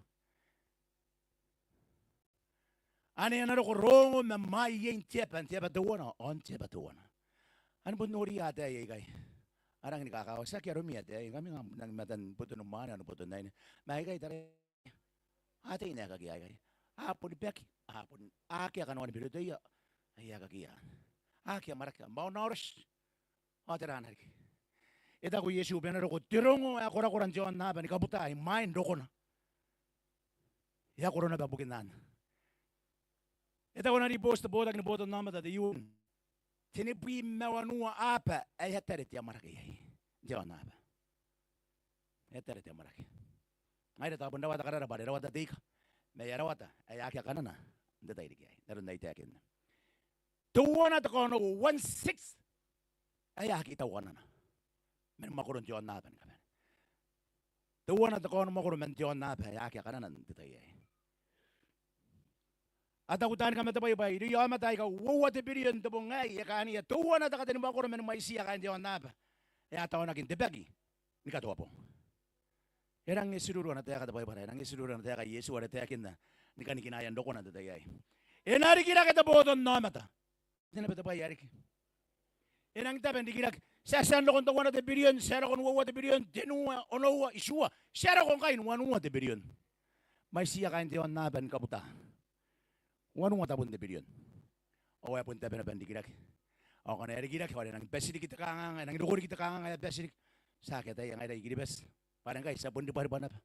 Anne a na roko rongo ma mwaiei n te aba, n te aba teuana ao n te aba teuana. Anne bon noria ataei aikai. A rangi ni kakawaki, tiaki aromi ataei, ngkami ngkami n nangi matan botonimwaane ao ni botonnaine. Ma aikai taraia. A tei n aekakiia aikai. A boni baki, a bon akea kanoan birotoia. Ai aekakiia. Aki amwarake, a maonaoroti. Ao tera ae na riki? E taku Iesu bwa e na roko te rongo ae korakoran te aonnaba ni kabuta imwain rokona. E a koro naba bukin anne. E taku ana ribooti te botaki ni botannaomata, te U N, tenibwi ma wanua aba ae e a tare te amwarake iai n te aonnaba. E a tare te amwarake. Ngaira tao bon rawata karara bwa are rawata te ika, ma e a rawata ae akea kanana n te tairiki aei, n aron ae I taekinna. Teuana te kaonoua, one six, ae aki tau kanana man mwakoron te aonnaba ni kabane. Teuana te kaonimwakoro man te aonnaba ae akea kanana n te tai aei. A taku taani kamatebwai bwa irouia aomata aika uoua te birion n te bong aei, e kaania teuana te katenimwakoro man mwaitiia kaain te aonnaba ae a taonaki n te baki ni katoa bong. E rangi n tiruuru ana taeka te Baibara, e rangi n tiruuru ana taeka Iesu are e taekinna ni kanikinaean rokona n te tai aei. E na rikirake te botannaomata. Te naba te bwai ae riki. E nangi tabe n rikirake. Ti a tia n roko n teuana te birion, ti a roko n uoua te birion, tenua, onoua, itiua. Ti a roko ngkai n wanua te birion. Mwaitiia kaain te aonnaba ni kabuta. Wanua tabun te birion. Ao e a bon tabe naba n rikirake. Ao ngkana e rikirake ao e nangi bati riki te kanganga, e nangi roko riki te kanganga ae bati riki. Ti aki ataia ngaira I-Kiribati bwa are ngkai ti a bon ribwaribwa naba.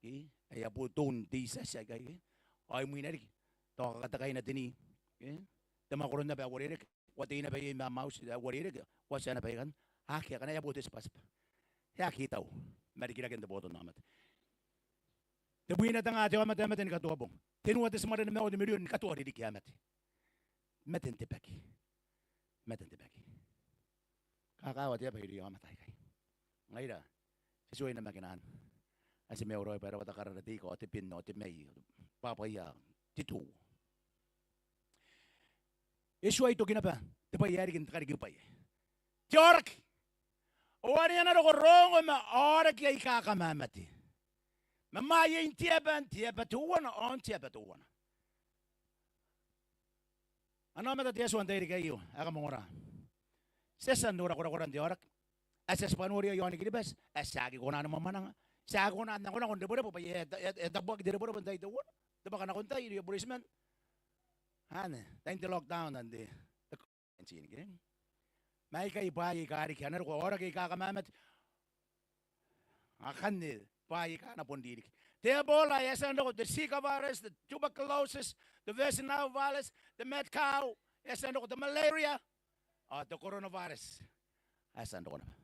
Ke, ae a bo toun te itiati aikai, ke. Ao imwina riki tao kakatekaina te ni, ke, te mwakoro naba ae uarereke. Ko a tei naba iai ma am auti ae uarereke, ko a tia naba ikanne. Akea, akana e a bo te tibwatibwa. E aki tau ma rikiraken te botannaomata. Tebwina te nga te aomata ae mate ni katoa bong. Tenua te timware nimaua te mirion ni katoa ririki ae mate. Maten te baki. Maten te baki. Kakawa te aba irouia aomata aikai. Ngaira, ti tuai namakina anne. Ae ti maiu raoi bwa e rawata karara te ika ao te ben ao te mai, bwabwaia te tuo. E tuai toki naba te bwai ae riki n te karikibwai. Te aoraki. Ao anne a na roko rongo ma aoraki aika kamamate. Ma mwaiei n te aba, n te aba teuana, ao n te aba teuana. Ana aomata te Atua n tairiki aio ae kam ongora. Ti a tia n nora korakoran te aoraki. Ae ti a tibwa noria i aoni Kiribati ae ti aki kona ni mwamwananga. Ti aki kona n nakonako n rebwerebwe bwa e, e, e tabuaki te rebwerebwe n tai teuana. Te bwaka nakon tai irouia bureitiman. Anne, tain te lockdown and the, the quarantine, ke? Ma aikai bwaai aika riki, a na roko aoraki aika kamamate. Akanne bwaai aika a na bon ririki. Te Ebola ae e a tia n roko, te Zika virus, te tuberculosis, te West Nile virus, te mad cow ae e a tia n roko, te malaria, ao te coronavirus ae e a tia n roko naba.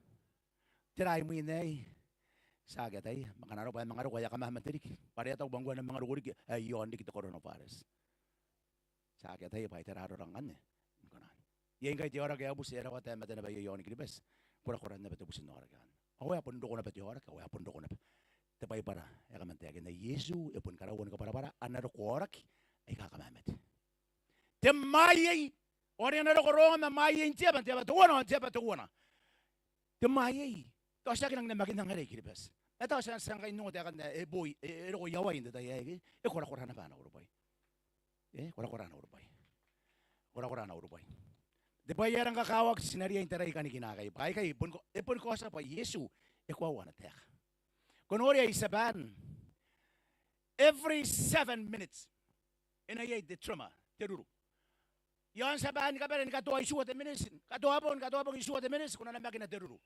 Tera imwin aei? Ti aki ataia, ma ngkana arona bwa e manga roko ao e a kamamate riki. Bwa are e a taku bwa ngkoa e na manga roko riki ae i aon riki te coronavirus. Ti aki ataia bwa ai tera arora ngkanne ni kona. Iai ngkai te aoraki ae buti, e rawata ae mate naba i aoni Kiribati. Korakoran naba te buti n aoraki anne. Ao e a bon roko naba te aoraki, ao e a bon roko naba. Te Baibara e a kaman taekinna Iesu e boni karaua ni kabwarabwara, a na roko aoraki aika kamamate. Te mwaiei. Ao anne a na roko rongo ma mwaiei n te aba, n te aba teuana, n te aba teuana. Te mwaiei. Tao ti aki nangi namakinna ngaira I-Kiribati. Ma tao ti a, ti a ngkai n ongo taekan ae e boi, e, e roko i Hawaii n te tai aei, ke? E korakora naba ana urubwai. E korakora ana urubwai. Korakora ana urubwai. Te bwai ae rang kakawaki ti na riai n tarai kanikina aikai bwa aikai e boni ko-, e boni kaotia bwa Iesu e koaua ana taeka. Ko noria i Tiaban, every seven minutes e na iai te tremor, te ruru. Iaon Tiaban ni kabane ni katoa itiua te miniti, katoa bong, katoa bong itiua te miniti, ko na namakina te ruru.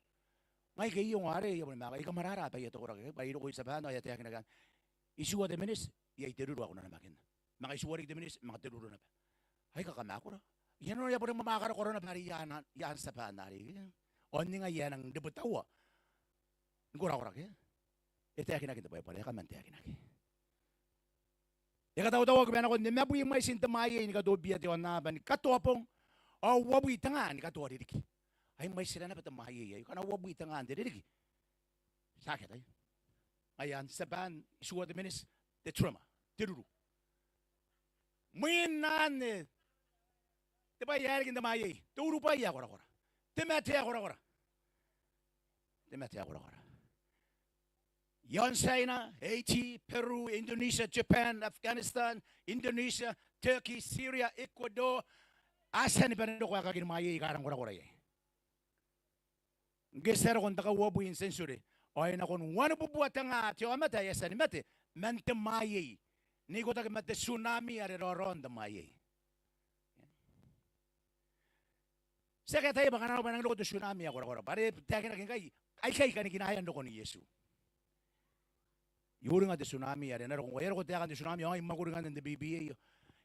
Ngai ngke I ongo arei I a boni manga, I kamarara bwa I a taku rake bwa I roko i Tiaban ao e a taekinaki anne, itiua te miniti iai te ruru ae ko na namakina. Manga itiua riki te miniti, manga te ruru naba. Ai kakamwakura. I a noria bwa e mwamwakara korakora naba arei i aan, i aan Tiaban arei. Ao n ningai ae e nang rebwetaua ni korakora ke? E taekinaki n te Baibara, e a kaman taekinaki. E katautauaki bwa e nakon nimabwi mwaitin te mwaiei ni katobibia te aonnaba ni katoa bong, ao uabwi te nga ni katoa ririki. Ai mwaitira naba te mwaiei aio, ngkana uabwi te nga n te ririki. Ti aki ataia. Ngaia anne, Tiaban, itiua te miniti, te tremor, te ruru. Mwin anne, te bwai ae riki n te mwaiei, te urubwai ae korakora, te mate ae korakora. Te mate ae korakora. Iaon Tiaina, Haiti, Peru, Indonesia, Japan, Afghanistan, Indonesia, Turkey, Syria, Ecuador, a tia ni bane n roko aekakin mwaiei aika rang korakora iai. Ngke ti a roko n te kauabwi n tienture, ao e nakon wanibubua te nga te aomata ae a tia ni mate man te mwaiei, n ikotaki ma te tsunami are raoraon te mwaiei. Ti aki ataia bwa kanga naba e nang roko te tsunami ae korakora, bwa are taekinaki ngkai, aikai kanikinaean rokon Iesu. I uringa te tsunami are e na roko ngkoa, e a roko taekan te tsunami ao ngai I mwakuri ngkanne n te B B A aio.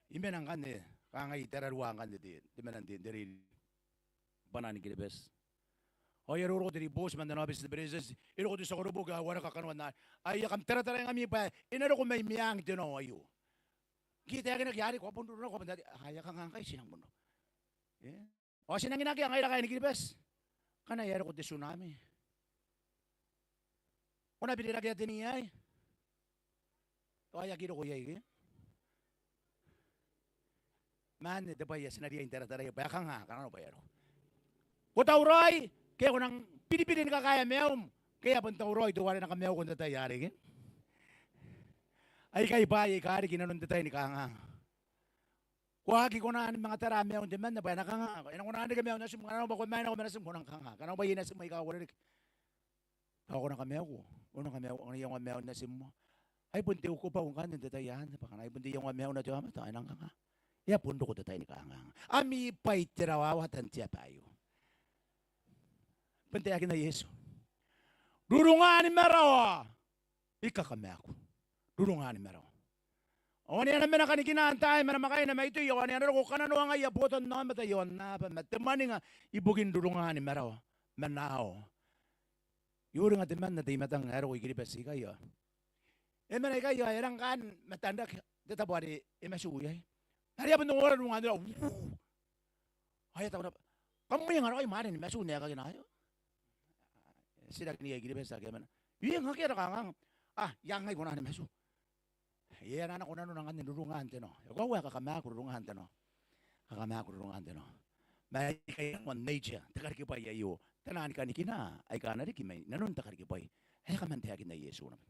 I mena ngkanne, kangai I tararua ngkanne te, te mena n te, te reirei bwanaan Kiribati. Ao e a roroko te ribooti man ana aobiti te Beretitenti, e roko te tia koroboki ao e wareka kanoan arei, aia, kam tarataraingkami bwa e na roko mai meang te nao aio. Ngke e taekinaki arei, ko a bon roko nako, ko a bon taratara, aia, kanga ngkai ti nang bon roko. E? Ao ti nangi n akea ngaira kaain Kiribati ngkana e a roko te tsunami. Ko na birirakea te ni aei? Ao e aki roko iai ke? Ma anne te bwai ae ti na riai n tarataraia bwa e kanga, kanga naba e a roko. Ko tauraoi ke ko nang biribiri ni kakaea maium ke e a bon tauraoi teuare e na kamaiuko n te tai arei ke? Aikai bwaai aika riki inanon te tai ni kanganga. Ko aki kona ni manga tara maiun temanna bwa e na kanganga. E na kona n reke maiun natim, ngkana ko mena nako ma natim ko nang kanganga. Ngkana ko bwai iai natim aika uarereke, ao ko na kamaiuko, ko na kamaiuko, ko na iangoa maiun natim. Ai bon te ukobau ngkanne n te tai anne bwa ngkana ai bon te iangoa maiuna te aomata ao e nang kanganga. E a bon roko te tai ni kanganga. Ami bwai te rawawata n te aba aio. Bon taekinna Iesu, rurunga ni marawa. I kakamaaku, rurunga ni marawa. Ao ane a na mena kanikina n taai ma namwakaina ma itoi, ao ane a na roko kananoangaia botannaomata i aonnaba ma te mwaninga ibukin rurunga ni marawa ma nao. I uringa temanna te I-Matang ae roko i Kiribati ikai ao e mena ikai ao e rang kaan ma tanrake te tabo are e matu iai. Are e a bon ongora rurungan te rawa. Ao e a taku naba, kam mwenga raoi mwaane ni matu n aekakina aio? E titirakinna I-Kiribati ake a mena. Eng, akea ara kanganga. A, I a ngai kona ni matu. E a nako nanona ngkanne rurungan te nao. E koaua ae kakamaaku rurungan te nao. Kakamaaku rurungan te nao. Ma aikai nanon nature te karikibwai aio. Taian kanikina aika a na riki mai nanon te karikibwai ae e kaman taekinna Iesu naba.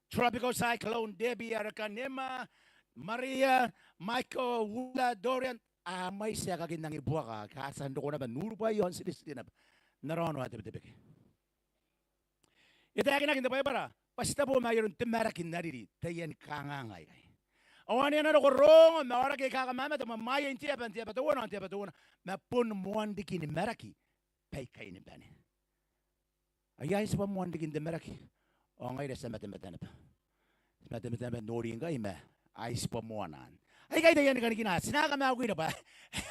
Tropical Cyclone Debbie, Hurricane Irma, Maria, Michael, Willa, Dorian, a mwaiti aekakin angibuaka ake a tia n roko naba n urubwai ao n tiritiri naba n ara aono ae te Betebeke. E taekinaki n te Baibara bwa ti tabo ma ai aron te maraki n ariri taiani kanganga aikai. Ao ane a na roko rongo ma aoraki aika kamamate, ma mwaiein te aba n te aba teuana ao n te aba teuana, ma bon moan riki ni maraki baikai ni bane. Ai, ai tibwa moan riki n te maraki ao ngaira ti a matamata naba. Ti a matamata naba n nori ngkai ma ai tibwa moan anne. Aikai taiani kanikina ae ti na aki kamaakuina bwa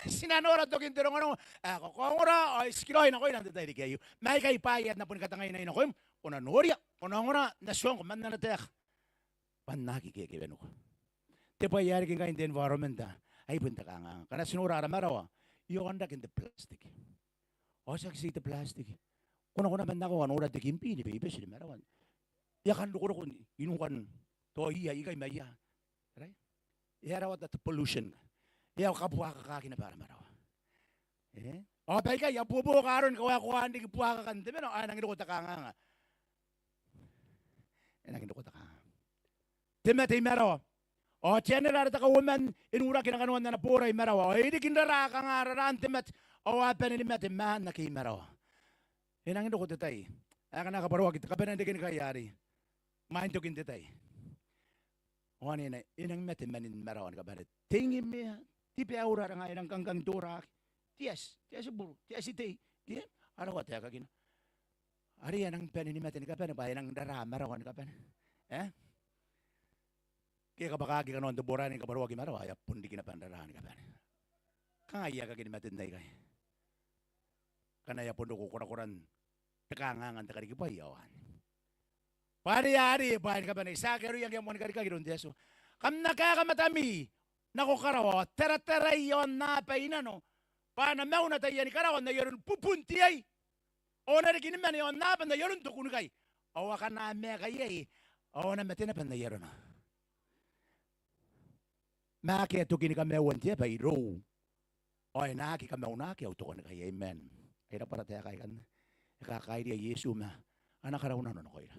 ti na nora tokin te rongorongo ae kakaongora ao e tikiraoi nakoira n te tairiki aio. Ma aikai bwaai ae N na boni katangainai nakoim, ko na noria, ko na ongora, N na tuangko man ana taeka bwa N na aki kekewenuko. Te bwai ae riki ngkai n te environment, ai bon te kanganga. Ngkana ti nora ara marawa, e aonrake n te plastic. Ao tiaki ti te plastic. Ko na, ko na manga nako ao nora te kimbi ni beibeti ni marawa. E a kan rokoroko i nukan toia ikai ma ia. Right? E a rawata te pollution. E a kabuakakaki naba ara marawa. E? Ao baikai a buobuoka aroni kawaekoan riki buakakan te mena ao e nangi roko te kanganga. E nangi roko te kanganga. Te mate i marawa. Ao te anera are te kauoman e nuraki na kanoan ana boora i marawa. Ao e riki n raraa kanga raraan te mate. ao a bane ni mate maan ake i marawa. E nangi roko te tai ae ngkana e kabwaroaki te kabanea n reke ni kai arei, imwain tokin te tai, ao ane e nangi mate man marawa ni kabane. Te ingimea, te baura are ngaia e nang kangkang n toraki. Te ati, te ati buru, te ati tei, ke? A rawa taekakina. Are e a nangi bane ni mate ni kabane bwa e nangi raraa marawa ni kabane. E? Ke e kabwakaki kanoan te boraine ni kabwaroaki marawa, e a bon riki naba n raraa ni kabane. Kangai aekaki ni maten aikai. Ngkana e a bon roko korakoran te kanganga n te karikibwai ao anne. Bwa are, are bwaai ni kabane, tiaki aroia ngke e a moa ni karikaki iroun te Atua. Kam na kaeka matami nako karawa, ao taratarai aonnaba i nano, bwa a na mauna taiani karawa n ai aron bubun te ai, ao a na riki ni mane aonnaba n ai aron te kunnikai. Ao akana maeka iai, ao a na mate naba n ai arona. Ma akea toki ni kamaiuan te aba irou, ao e na aki kamaunaki au tokanikai. Amen. Ai rabwata taeka aikanne. E kakairia Iesu ma ana karaunano nakoira.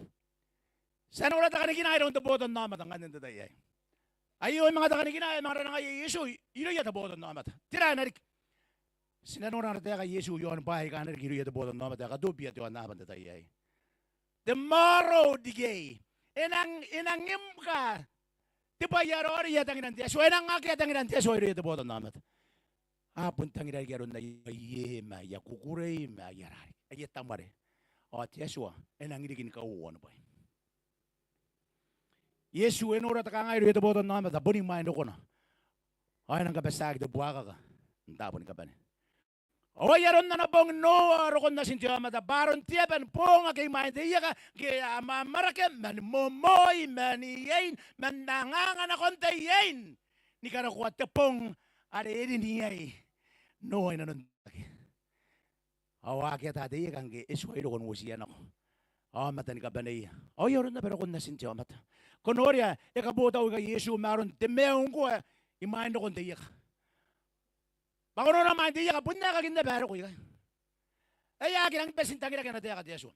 Ti a nora te kanikina iroun te botannaomata ngkanne n te tai aei. Aio e manga te kanikina ae e manga ranangaia Iesu irouia te botannaomata. Tera ae na riki? Ti na nora ana taeka Iesu iaon bwaai aika a na riki irouia te botannaomata ae katobibia te aonnaba n te tai aei. Te maroro riki aei. E nang, e nang imwika te bwai ae raoiroi ae tangiran te Atua. E nang akea tangiran te Atua irouia te botannaomata. A bon tangira riki aron aia, aia, ma aia kukurei, ma aia rariki, aia tamwarake. Ao te Atua e nangi riki ni kauoua ni bwai. Iesu e nora te kangaanga irouia te botannaomata boni imwain rokona. Ao e nang kabatiaki te buakaka n taabo ni kabane. Ao ai aron ana bong Noa rokon Natin te aomata, bwa aron te aba ni boong ake imwain te ieka, ngke e a amwamwarake man momoi, man iein, man angaanga nakon te iein, ni karokoa te bong are e rin iai Noa i nanon te aoraki. Ao a aki ata te ieka ngke e tuai roko n uotiia nako aomata ni kabaneia. Ao ai aron naba rokon Natin te aomata. Ko noria, e kabotau ikai Iesu ma aron te maiu ngkoa imwain rokon te ieka. Bwa ko nora imwain te ieka, bon aekakin naba ae roko ikai. Ae e aki rangi bati n tangiraki ana taeka te Atua.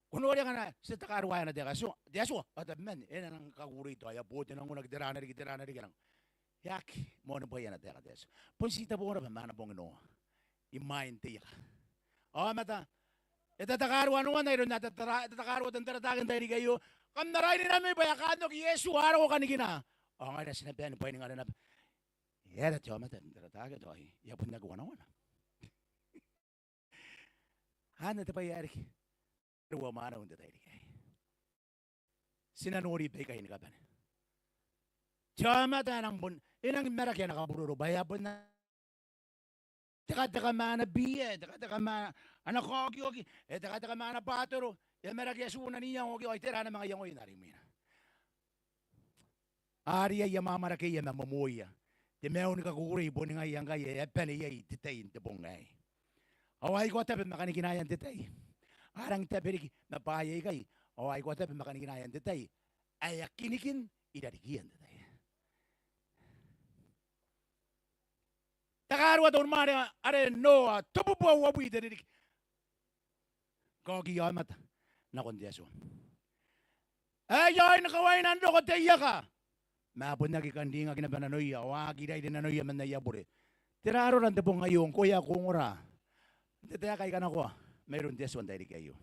Ko noria ngkana ti tatakarua ana taeka te Atua, te Atua, ao tabeman e na nang kakukurei tao e a bo te nang unaki, tera ae na riki, tera ae na riki, e nang. E aki moanibwaia ana taeka te Atua. Bon ti te bong naba ma ana bong Noa imwain te ieka. Aomata, e tatakarua Noa n aron ae e tata, e tatakarua te taratara n tairiki aio. Kam na rairi nanomi bwa e a kaan oki Iesu, a roko kanikina. Ao ngaira ti na bae ni bwainingare naba. E aera te aomata n taratara tao e a bon aki wanawana? Anne te bwai ae riki. Tariu ao mwaneu n te tairiki aei. Ti na nori baikai ni kabane. Te aomata e nang bon, e nang maraki ana kaburoro bwa e a bon tekateka ma ana biia, e tekateka ma ana kaokioki, e tekateka ma ana bwatoro, e a maraki atuna n iango, ao tera ae na manga iangoia n aron imwina? A riai amwamwarakeia ma momoia. Te maiu ni kakukurei boni ngaia ngkai e a bane iai te tai n te bong aei. Ao a ikoa tabe ma kanikinaean te tai. A rangi tabe riki ma bwaai aikai. Ao a ikoa tabe ma kanikinaean te tai ae a kinikin irarikiia n te tai. Takarua te unimwaane are Noa, tebubua uabwi te ririki. Kaoki aomata nakon te Atua. Ae e a oin kawaina n roko te ieka, ma a bon aki kan ringaki naba nanoia, ao a aki rairi nanoia man aia bure. Tera arora n te bong aio ngkoe ae ko ongora n te taeka ae kanakoa mairoun te Atua n tairiki aio?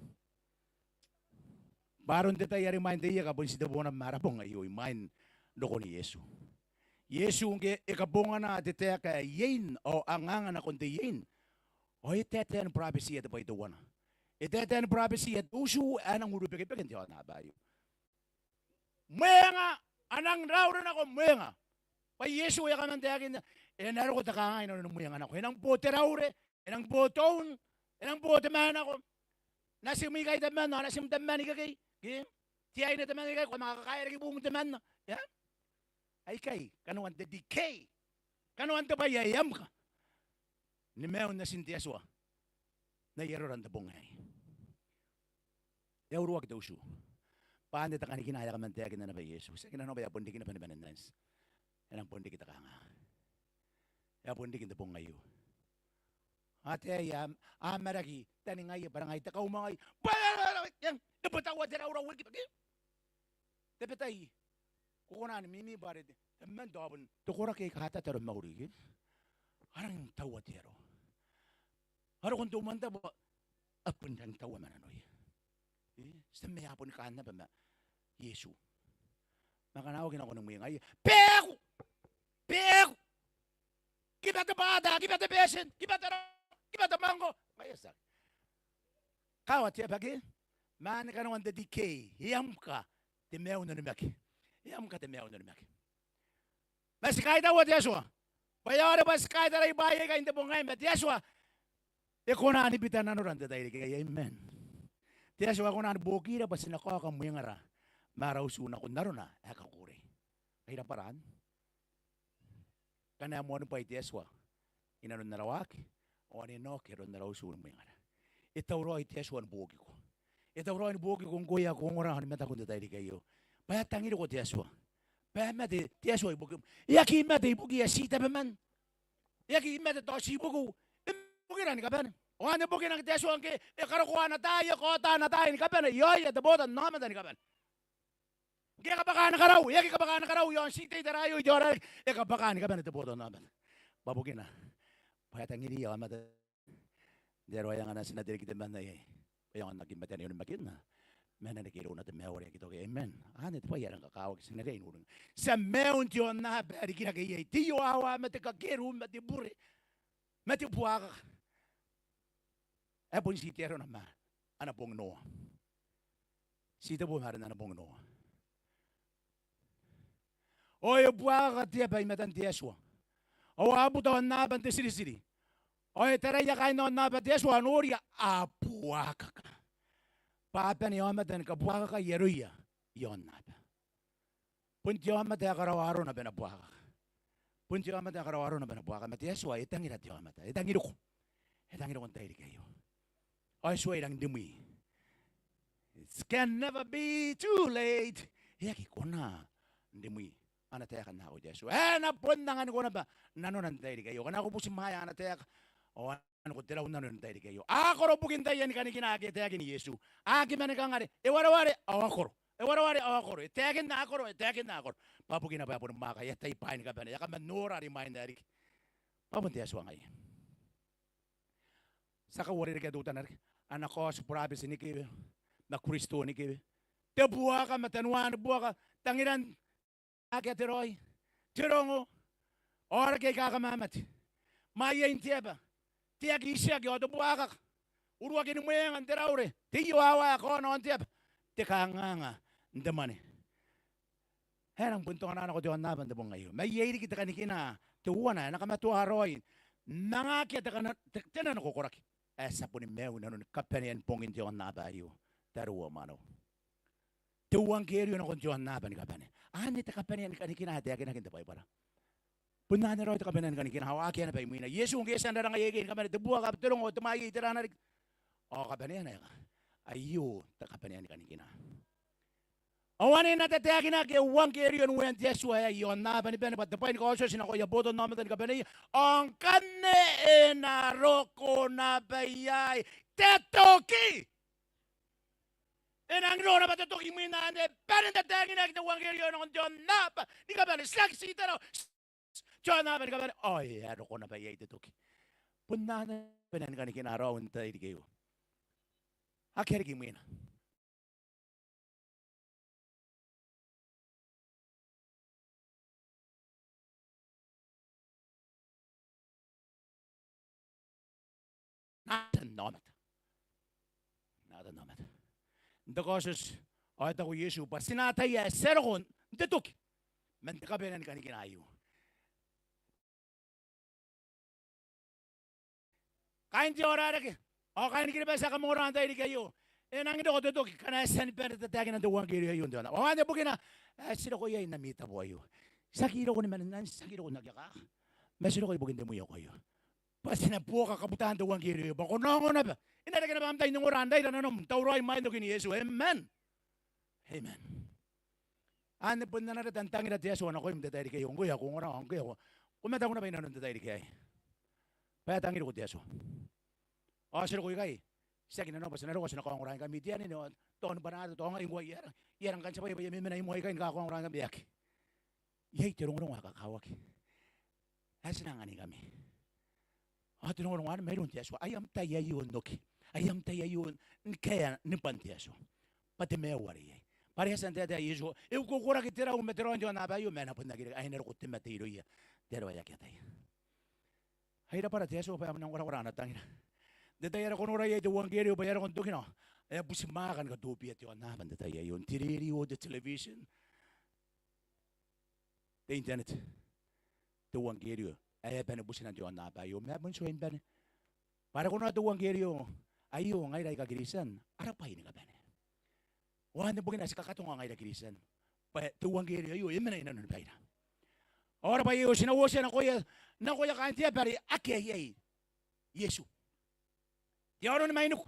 Bwa aron te tai are imwain te ieka bon titeboo naba ma ara bong aio imwain rokon Iesu. Iesu ngke e kabongana te taeka ae iein ao angaanga nakon te iein, ao e taetae ni burabetiia te bwai teuana. E taetae ni burabetiia te utu ae nang urubekebeke n te aonnaba aio. Mwenga, a nang raure nako mwenga. Bwa Iesu e a kaman taekinna, e na roko te kangaanga i nanoni mwenga nako. E nang bo te raure, e nang bo te un, e nang bo te mwananga nako. Natim ikai temanna, natim temanna ikekei, ke? Te aine temanna ikai, ko a manga kakaea riki buung temanna. Ia? Aikai kanoan te decay, kanoan te bwai ae e a mka ni maiun Natin te Atua n ai arora n te bong aei. E a uruaki te utu. Bwa anne te kanikina ae e a kaman taekinna naba Iesu. Tiaki nanona bwa e a bon riki naba ni bane n anti. E nang bon riki te kangaanga. E a bon riki n te bong aio. Ataei a, a maraki taningaia bwa e rangai te kaumwangai. Bwa e a, e a, e a, e a, taua te raurau riki bwa ke? Tabetai ko kona ni mimi bwa are te, temanna tao bon te koraki aika a tataro n mauri ke? A rangi n taua te aro. A roko n te umwantabu, a bon rangi n taua ma nanoia. E, ti a mena boni kaan naba ma Iesu. Ma ngkana a oki nako ni mwengaia, beku! Beku! Kiba te bwaata, kiba te beetin, kiba te rao, kiba te mwangko. Ngaia tiaki. Kawa te aba ke, ma anne kanoan te decay, e a mka te maiu n onimaki. E a mka te maiu n onimaki. Ma ti kaitaua te Atua bwa e aonga bwa ti kaitarai bwaai aikai n te bong aei, ma te Atua e kona ni bita nanora n te tairiki aei. Amen. Te Atua e kona ni buokira bwa ti na kaoka mwengara ma ara utu nakon arona ae kakukurei. Ai rabwara anne. Ngkana e moanibwai te Atua inanon ara waaki, ao ane e na oki aron ara utu ni mwengara. E tauraoi te Atua ni buokiko. E tauraoi ni buokiko ngkoe ae ko ongora ao ni mataku n te tairiki aio. Bwa e tangiriko te Atua. Bwa e mate te Atua ibukim. E aki mate ibukiia ti tabeman. E aki mate tao ti ibukiu. E bukira ni kabane. Ao anne bukinaki te Atua ngke e karokoa ana taai, e kaota ana taai ni kabane iaoia te botannaomata ni kabane. Ngke e kabwaka ana karau, e aki kabwaka ana karau iaon ti te itera aio, i te aora are e kabwaka ni kabane te botannaomata. Bwa bukina bwa e tangiriia aomata n te aro ae angana ti na te riki temanna iai. Bwa e aonga n aki mate ane onimakinna ma e na reke irouna te maiu are aki toki. Amen. Anne te bwai ae rang kakawaki ti na riai n uringa. Ti a maiu n te aonnaba ae rikirake iai te iowawa ma te kakeru ma te bure ma te buakaka. Ae bon ti te arona ma ana bong Noa. Ti tebo ma aran ana bong Noa. Ao e buakaka te aba i matan te Atua. Ao a buta aonnaba n te tiritiri. Ao e taraia kaain aonnaba te Atua, a noria, a buakaka. Bwa a bane aomata ni kabuakakai aroia i aonnaba. Bon te aomata ae karaoa arona bwa e na buakaka. Bon te aomata ae karaoa arona bwa e na buakaka. Ma te Atua e tangira te aomata. E tangiriko. E tangiriko n te tairiki aio. Ao e tuai rangi n rimwi. It can never be too late. E aki kona n rimwi ana taeka n akoi te Atua. E na bon anganiko naba nanona n te tairiki aio. Ngkana ko butimwaea ana taeka ao a nako te rau n nano n te tairiki aio. A koro bukin taian kanikina ake e taekin Iesu. A aki mani kangare, e wareware ao a koro. E wareware ao a koro. E taekinna a koro, e taekinna a koro. Bwa bukina bwa e boni mwaaka, e atai bwaai ni kabane, e a kaman nora are imwain ae riki. Bwa bon te Atua ngaia. Ti a kauarerekea teutana riki, ana kaoti burabeti ni kewe ma Kristo ni kewe. Te buaka ma tanoan buaka, tangiran akea te raoi, te rongo, aoraki aika kamamate, mwaiein te aba, te aki itiaki ao te buakaka, uruakin mwenga n te raure, te iowawa ae kaona aon te aba, te kanganga n te mwane. E rang bon taona nako te aonnaba n te bong aio. Ma iai riki te kanikina teuana ae na kamatoa raoi n anga akea te kana-, te, te nanokokoraki ae ti a boni maiu inanon kabanean bongin te aonnaba aio, tariu ao mwaneu. Te euangkerio nakon te aonnaba ni kabane. Anne te kabanean kanikina ae taekinaki n te Baibara. Bon anne raoi te kabanean kanikina, ao akea naba imwina. Iesu ngke e tia n rarangai aikai ni kabane, te buaka, te rongo, te mwaie, tera riki. Ao kabaneana aika, aio te kabanean kanikina. Ao ane e na tataekinaki euangkerio n uean te Atua aei i aonnaba ni bane, bwa te bwai ni kaotioti nakoia botannaomata ni kabaneia. Ao ngkanne e na roko naba iai te toki. E nangi roko naba te toki imwin anne. Bane n tataekinaki te euangkerio nakon te aonnaba ni kabane. Tiaki ti te rao, te aonnaba ni kabane. Ao e a roko naba iai te toki. Bon anne kabanean kanikina raou n te tairiki aio. Akea riki imwina. Natannaomata. Natannaomata. N te kaotioti ao e taku Iesu bwa ti na ataia ae ti a roko n te toki man te kabanean kanikina aio. Kaain te aorarake ao kaain Kiribati ae kam ongora n te tairiki aio, e nangi roko te toki ngkana e tia ni bane tataekinan te euangkerio aio n te aonnaba. Ao anne bukina ae ti roko iai n ami tabo aio. Ti aki roko ni maninna, ti aki roko n aki akaka. Ma ti roko ibukin te mwioko aio. Bwa ti na buoka kabutan te euangkerio aio. Bwa ko na ongo naba. E na reke naba am tai n ongora n raira nanom, n tauraoi imwain tokin Iesu. Amen. Amen. Anne bon ana reta n tangira te Atua nakoim n te tairiki aio, ngkoe ae ko ongora, ao ngkoe ae ko mataku naba inanon te tairiki aei. Bwa e tangiriko te Atua. Ao ti roko ikai, tiaki nanona bwa ti na roko ti na kaongoraingkami, te anene ao tao ni bwanaa, tao ngai ngkoa I aera, I aera ngkanne ti a baibaia memena i moa ikai ni kakaongoraingkami, e aki. Iai te rongorongo ae kakawaki ae ti na anganingkami. Ao te rongorongo anne mairoun te Atua. Ai am tai aio n oki. Ai am tai aio ni kaea nibwan te Atua. Bwa te maiu are iai. Bwa are e a tia n taetae Iesu, e ukoukora ke te rau ma te raoi n te aonnaba aio, ma e na bon aki reke, ai e na roko te mate irouia te aro ae aki ataia. Ai rabwara te Atua bwa e a manga korakora ana tangira. N te tai are ko nora iai te euangkerio bwa e a roko n tokina, e a butimwaaka ni katobibia te aonnaba n te tai aio. N te rerio, te television, te internet, te euangkerio ae e a bane butina n te aonnaba aio, ma e bon tuai ni bane. Bwa are ko nora te euangkerio aio, ngaira aika Kristian, ara bwai ni kabane. Ao anne bukina ae ti kakatonga ngaira Kristian bwa te euangkerio aio e mena i nanoni baira. Ao ara bwai aio ti na uotia nakoia, nakoia kaain te aba are akea iai Iesu. Te aro ni mainiku.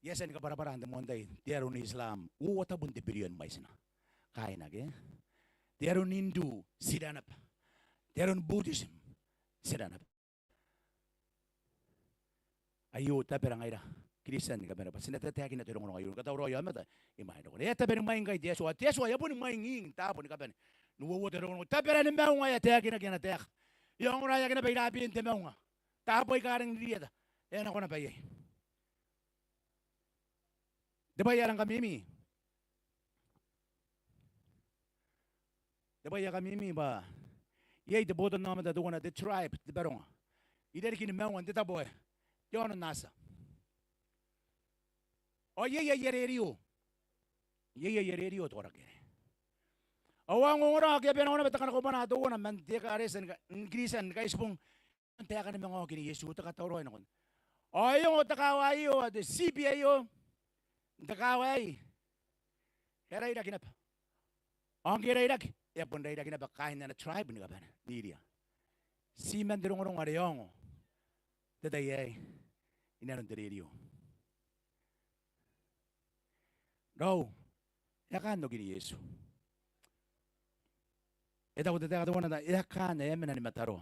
E a tia ni kabwarabwara n te moan tai te aro ni Islam, uoua tabun te birion mwaitina. Kaaina ke? Te aro ni Hindu, tera naba. Te aro ni Buddhism, tera naba. Aio tabera ngaira Kristian ni kabane bwa ti na tataekina te rongorongo aio ni katauraoi aomata imwain rokona. E a tabeni mwai ngkai te Atua, te Atua e a boni mwaing ing taabo ni kabane. N uouota te rongorongo, tabera ni maunga e a taekinaki ana taeka. E a ongora e aki naba irabein te maunga. Taabo aika rangi n rietata e a nako naba iai. Te bwai ae rang kamimi, te bwai ae kamimi bwa iai te botannaomata teuana, te tribe, te baronga irarikini maunga n te tabo aei, te aono n Atia. Ao iai aia rerio, iai aia rerio te koraki aei. Ao a ongongora ao akea bwa e na nako naba te kanakobwanaa teuana man te ekaretia ni Kristian ni Kaitibong n taeka ni manga okin Iesu, te katauraoi nakon. Ao e ongo te kaawa aio, ao te tiibi aio n te kaawa aei e a rairaki naba. Ao ngke e rairaki, e a bon rairaki naba kaain ana tribe ni kabane n iria. Ti man te rongorongo are e ongo n te tai aei i nanon te rerio. Raou, e a kaan okin Iesu. E taku te taeka teuana, e a kaan ae a mena ni mataroa.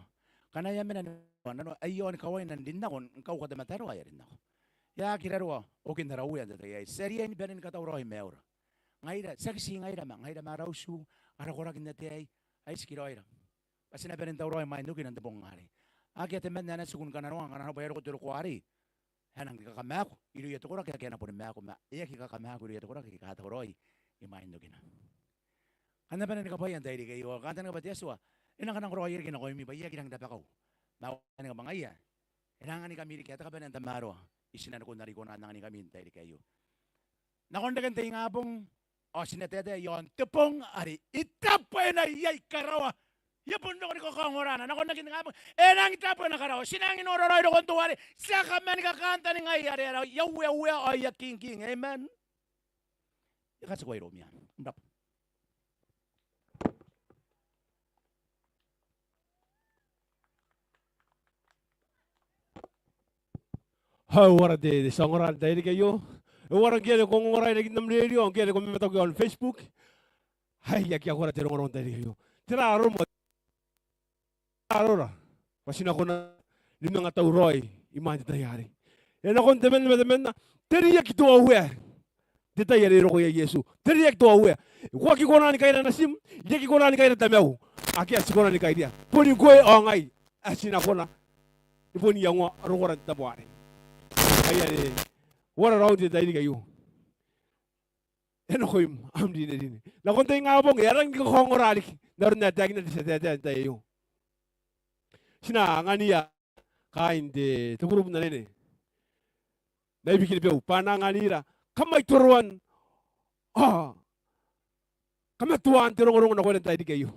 Ngkana e a mena ni mataroa, nanona ae e a ni kawaina n rin nako ni kauka te mataroa ae e a rin nako. E a aki raroa okin ara Uea n te tai aei. Ti a riai ni bane ni katauraoi maiura. Ngaira, tiaki ti ngaira ma ngaira ma ara utu, ara koraki n ataei, ai tikiraoira. Bwa ti na bane n tauraoi imwain okina n te bong arei. Akea temanna ae na tiku ni kananoanga ngkana arona bwa e a roko te roko arei. E a nang kakamaaku irouia te koraki ake a na boni maaku, ma e aki kakamaaku irouia te koraki ake a katauraoi imwain okina. Kam na bane ni kabwaia n tairiki aio, ao kantaninga bwa te Atua e nang kananokoroaia riki nakoimi bwa I aki rangi n rabakau. Ma I kantaninga bwa ngaia e na anganingkami riki ae te kabanea n tamaroa i tinanikun are I kona n anganingkami n tairiki aio. Nakon reken te ingabong ao ti na taetae i aon te bong are e tabwena iai karawa. E a bon roko ni kakaongorana. Nakon reken te ingabong e nangi tabwena karawa. Ti nangi nora raoi rokon teuare ti a kaman kakantaningai are ara Uea uea ao aia King king. Amen. I a katikua iroumi anne. N rabwa. Ao e uara te, te tia ongora n tairiki aio? E uara ngke are ko ongongora irarikin am rerio, ngke are ko mamataku i aon Facebook? Ai, I aki akea uara te rongorongo n tairiki aio. Tera arom ao arora bwa ti na kona ni manga tauraoi imwain te tai arei? E nakon temanna ma temanna, te riaki te Uea n te tai are e roko iai Iesu. Te riaki te Uea. Ko aki kona ni kaira natim, I aki kona ni kaira tamau. Akea ae ti kona ni kairia. Boni ngkoe ao ngai ae ti na kona ni bon iangoa rokora n te tabo arei. Ai are e uara raou n te tairiki aio? E nakoim am rinerine. Nakon te ingabong e a rangi ni kakaongora riki n aron ae taekina te tia taetae n te tai aio. Ti na anganiia kaain te, te kurubu n anene mai Bikenibeu bwa a na anganira kamaitoroan ao kamatoaan te rongorongo nakoira n tairiki aio.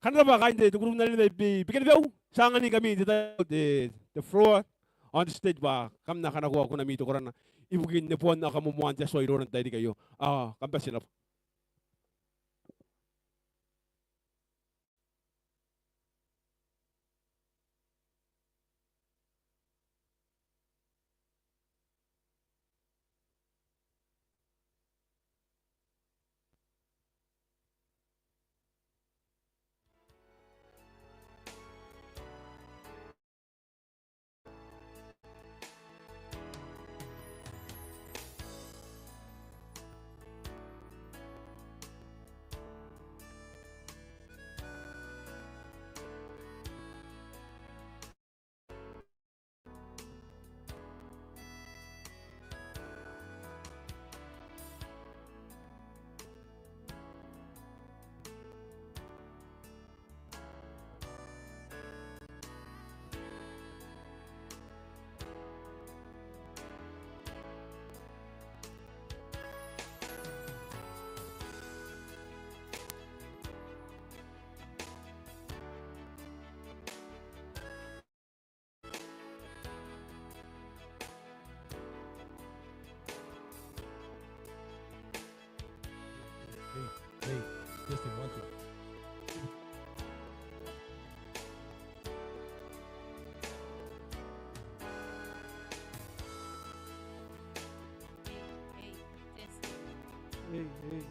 Kam na rabwa kaain te, te kurubu n anene mai Bi-, Bikenibeu, ti a anganingkami n te tai aio te, te floor on the stage bwa kam na kanakoa kunami te korana ibukin neboan ao kamoamoaan te Atua iroura n tairiki aio. Ao kam bati n rabwa.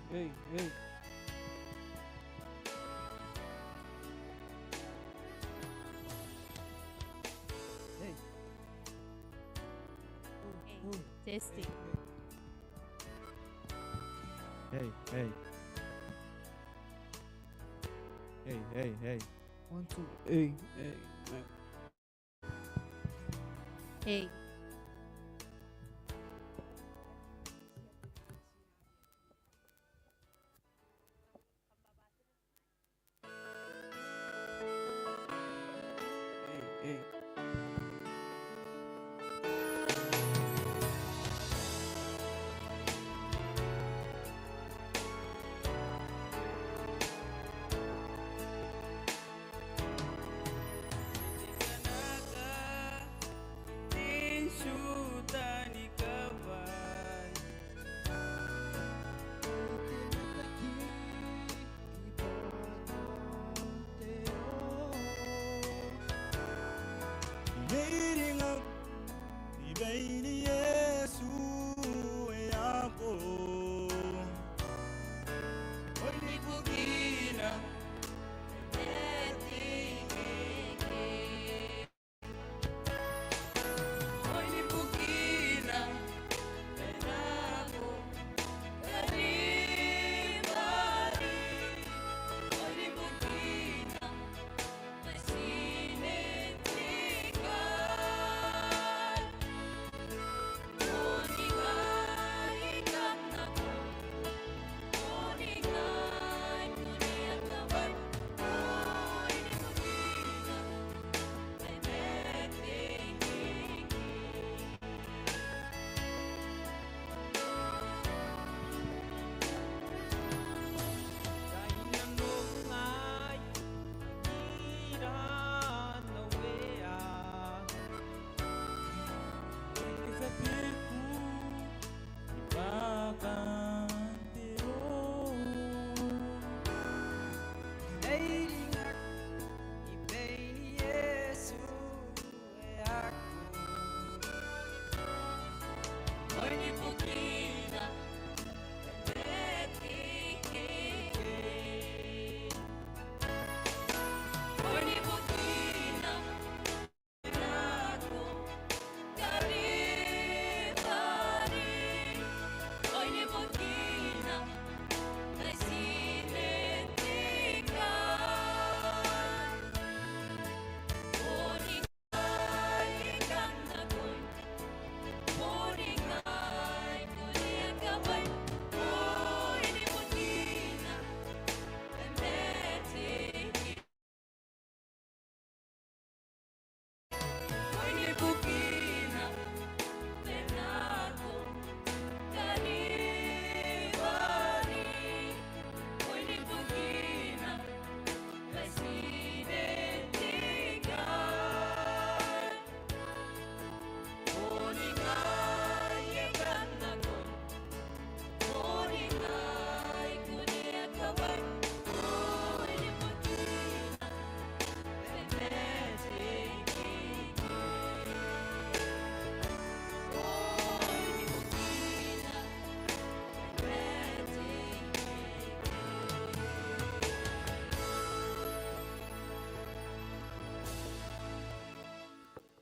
Hey, hey. Hey. Hey, testing. Hey, hey. Hey, hey, hey. One, two. Hey, hey, hey. Hey. Hey, hey.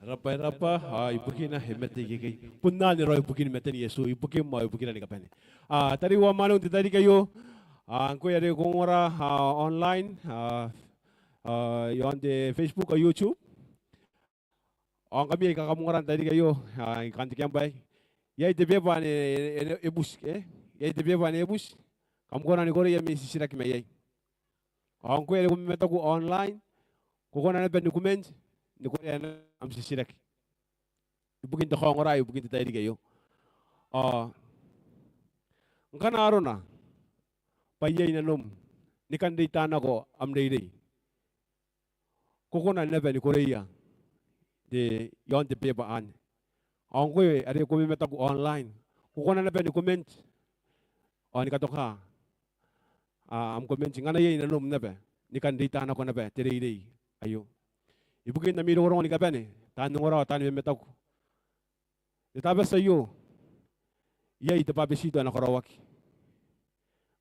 E rab'a, e rab'a, ao ibukina e mate ikekei. Bon anne raoi ibukin maten Iesu, ibukim ao ibukira ni kabane. Ao tariu ao mwaneu n te tairiki aio, ao ngkoe are ko ongora, ao online, ao, ao i aon te Facebook ao YouTube. Ao ngkami aika kam ongora n tairiki aio, ao i kan te kiambai. Iai te beba ane e, e, e buti, e? Iai te beba ane e buti. Kam kona ni koreia ami titiraki mai iai. Ao ngkoe are ko mamataku online, ko kona naba ni comment, ni koreia naba am titiraki ibukin te kaongora, ibukin te tairiki aio. Ao ngkana arona bwa iai nanom ni kan reita nako am reirei, ko kona naba ni koreia te, i aon te beba anne. Ao ngkoe are ko mamataku online, ko kona naba ni comment, ao ni katoka, a, am comment ngkana iai nanom naba ni kan reita nako naba te reirei aio. Ibukin ami rongorongo ni kabane, taan ongora ao taan mamataku. N te Tabati aio, iai te bwabetito ae na karaoaki.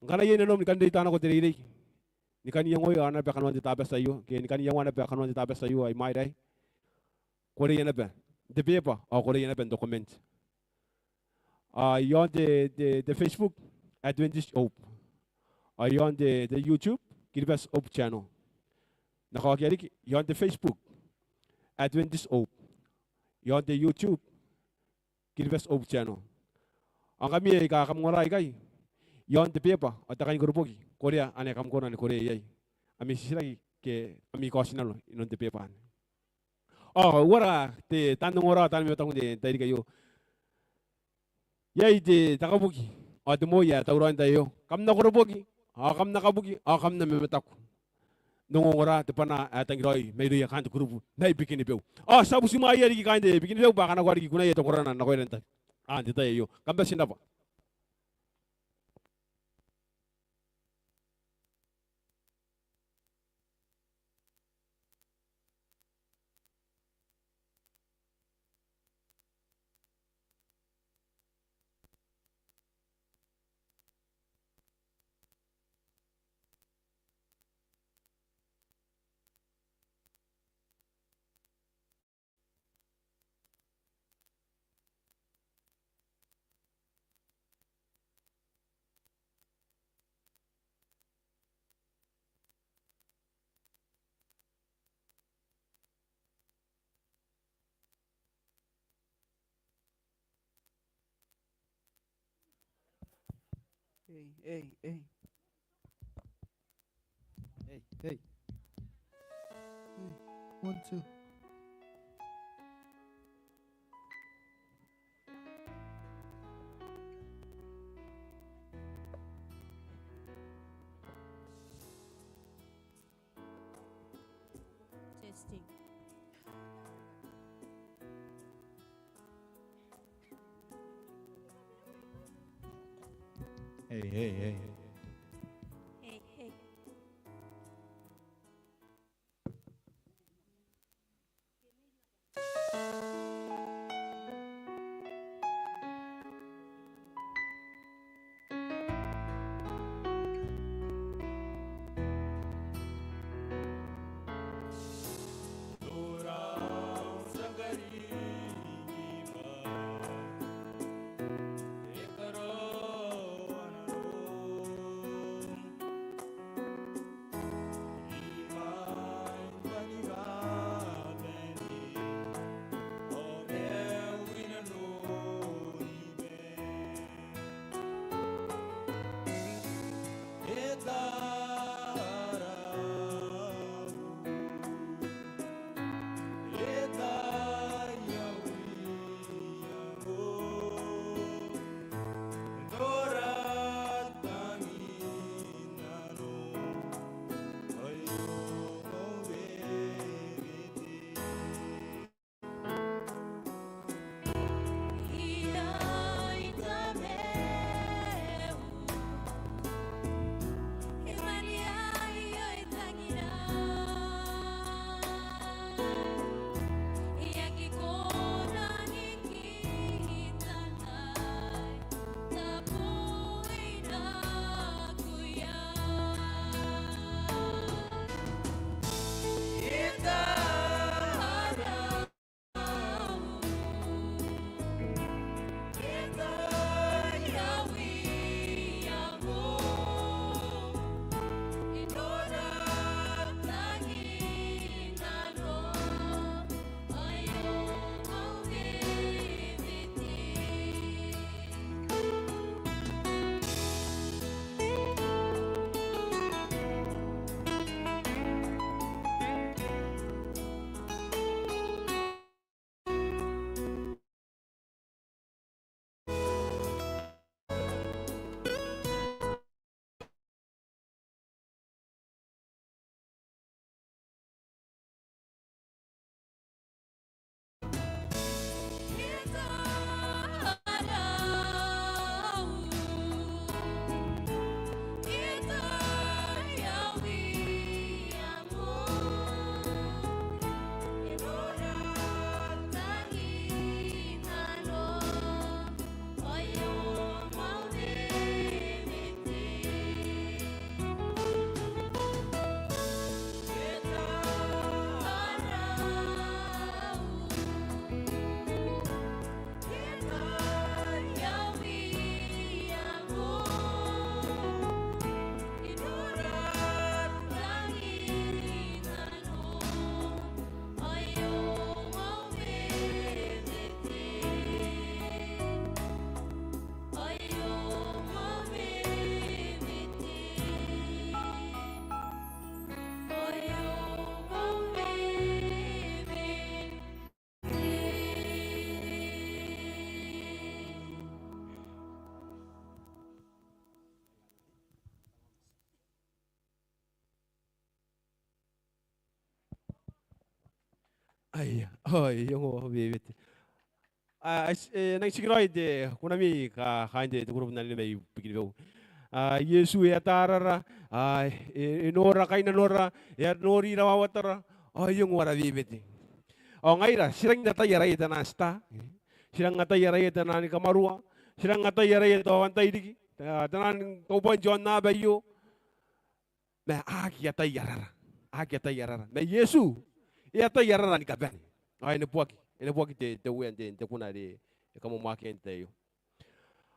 Ngkana iai nanom ni kan reita nako te reirei, ni kan iangoia naba kanoan te Tabati aio, ke ni kan iangoa naba kanoan te Tabati aio ae i mwaira aei, koreia naba n te beba ao koreia naba n te comment. Ao iaon te, te, te Facebook, Adventist Hope. Ao iaon te, te YouTube, Kiribati Hope Channel. N na kaokia riki, iaon te Facebook, Adventist Hope. Iaon te YouTube, Kiribati Hope Channel. Ao ngkami aika kam ongora ikai, iaon te beba ao te kainikoroboki, korea ane kam kona ni korea iai ami titiraki ke ami kaotinano inanon te beba anne. Ao e uara te, taan ongora, taan mamataku n te tairiki aio? Iai te, te kabuki ao te moi ae tauraoi n te tai aio. Kam na koroboki, ao kam na kabuki, ao kam na mamataku n ongongora te bwanaa ae tangiraoi mairouia kaain te kurubu mai Bikenibeu. Ao ti a butimwaeia riki kaain te Bikenibeu bwa a kanakoa riki kunaia te korana nakoira n te, a, n te tai aio. Kam bati n rabwa. Hey, hey, hey. Hey, hey. Hey, one, two. Testing. Hey, hey, hey. Hey, hey. Aia, ao e ongo wewete. A, e, e nang tikiraoi te kunami kaain te, te kurubu n anene mai Bikenibeu. A, Iesu e ata arara, a, e, e nora kainnanora, e a nori rawawatara, ao e ongo ara wewete. Ao ngaira, ti rangi n ataia raoi te naan tita, ti rangi n ataia raoi te naan kamarua, ti rangi n ataia raoi te aoantairiki, te, te naan kaubwai n te aonnaba aio. Ma a aki ataia arara. A aki ataia arara. Ma Iesu e ataia arara ni kabane. Ao e neboaki, e neboaki te, te Uea n te, te kuna are e kamwamwaaki iai n te tai aio.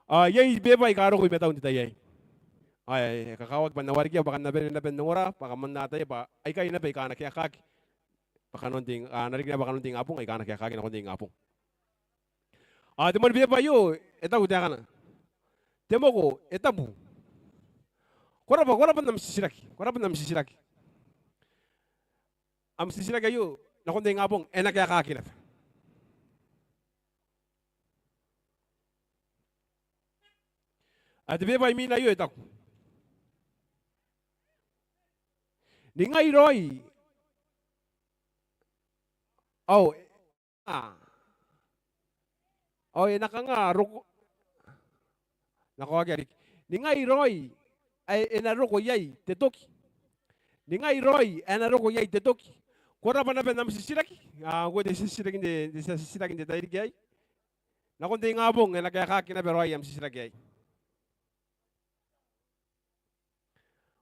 Ao iai beba aika roko i matau n te tai aei. Ao e kakawaki bwa N na warekia bwa kam na bane naba n ongora, bwa kam na ataia bwa aikai naba aika a na kaekaaki bwa kanoan te ing-, a na riki naba bwa kanoan te ingabong, aika a na kaekaaki nakon te ingabong. Ao te moan beba aio e taku taekana: Te moko e tabu. Ko rabwa, ko rabwa n am titiraki, ko rabwa n am titiraki. Am titiraki aio nakon te ingabong e na kaekaaki naba. Ao te beba imwina aio e taku: Ningai raoi. Ao, a. Ao e na kanga roko, na kaokia riki. Ningai raoi ae e na roko iai te toki. Ningai raoi ae e na roko iai te toki. Ko rabwa naba n am titiraki. A, ngkoe te titiraki n te, te titiraki n te tairiki aei. Nakon te ingabong e na kaekaaki naba raoi am titiraki aei.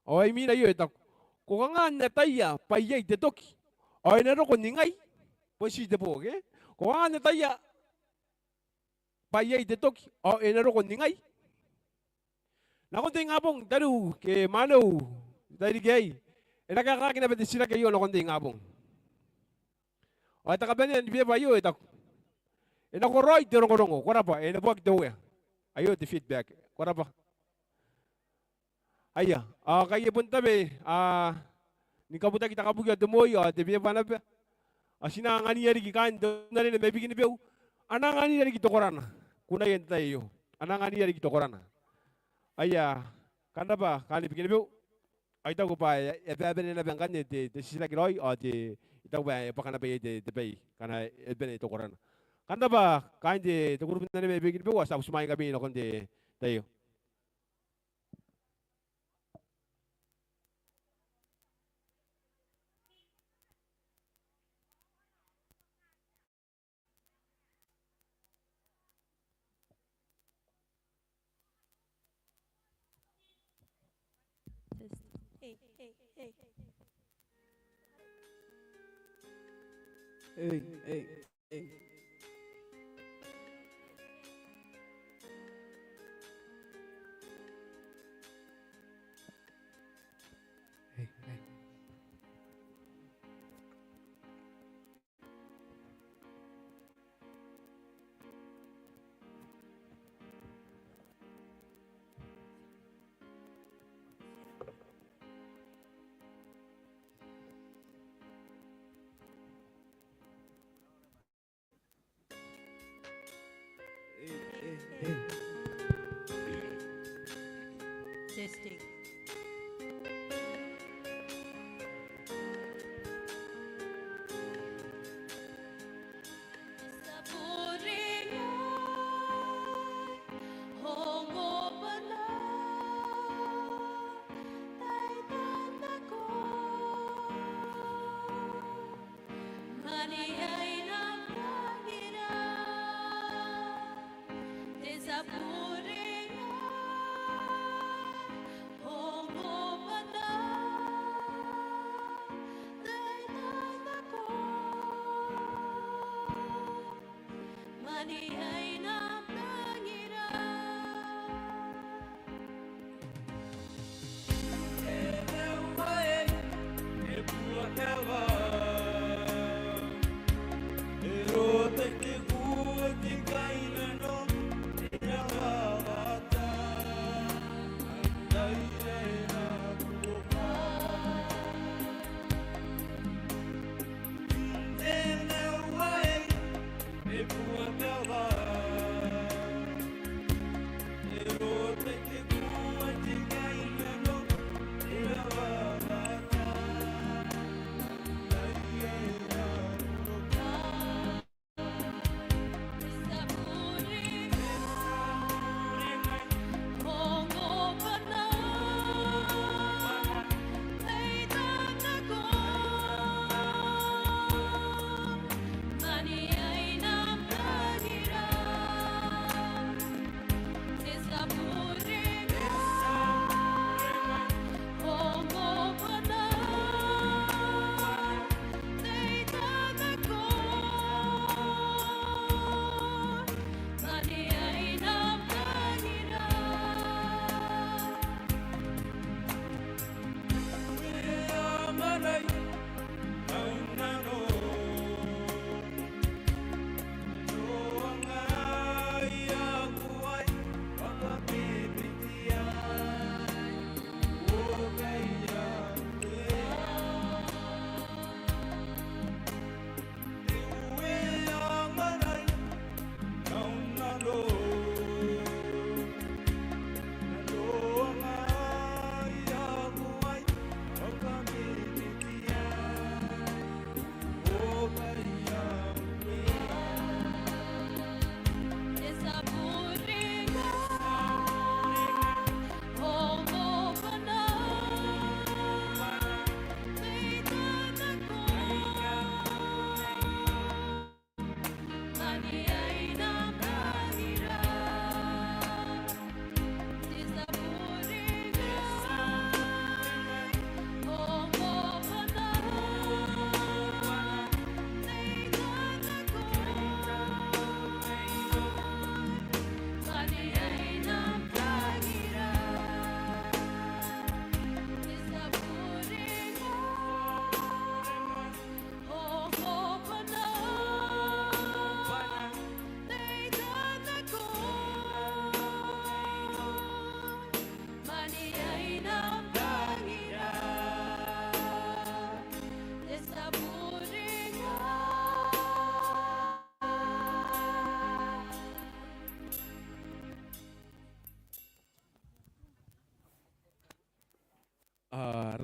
Ao imwina aio e taku: Ko kanga n ataia bwa iai te toki ao e na roko ningai? Bon ti te bo, ke? Ko kanga n ataia bwa iai te toki ao e na roko ningai? Nakon te ingabong tariu ke mwaneu, n te tairiki aei e na kaekaaki naba te titiraki aio nakon te ingabong. Ao te kabanea ni beba aio e taku: E nakoraoi te rongorongo. Ko rabwa, e neboaki te Uea. Aio te feedback. Ko rabwa. Aia, ao ngkai e bon tabe, a, ni kabutaki te kabuki ao te moi ao te beba naba. Ao ti na anganiia riki kaain te kurubu n anene mai Bikenibeu. A na anganira riki te korana. Kunaia n te tai aio. A na anganira riki te korana. Aia, kam rabwa kaain Bikenibeu. Ao I taku bwa e a bane naba ngkanne te, te titiraki raoi, ao te, I taku bwa e bwaka naba iai te, te bwai ngkana e bane te korana. Kam rabwa kaain te, te kurubu n anene mai Bikenibeu, ao ti a butimwaeingkami nakon te tai aio. Test. Hey, hey, hey. Hey, hey, hey. Hey, hey. Testing.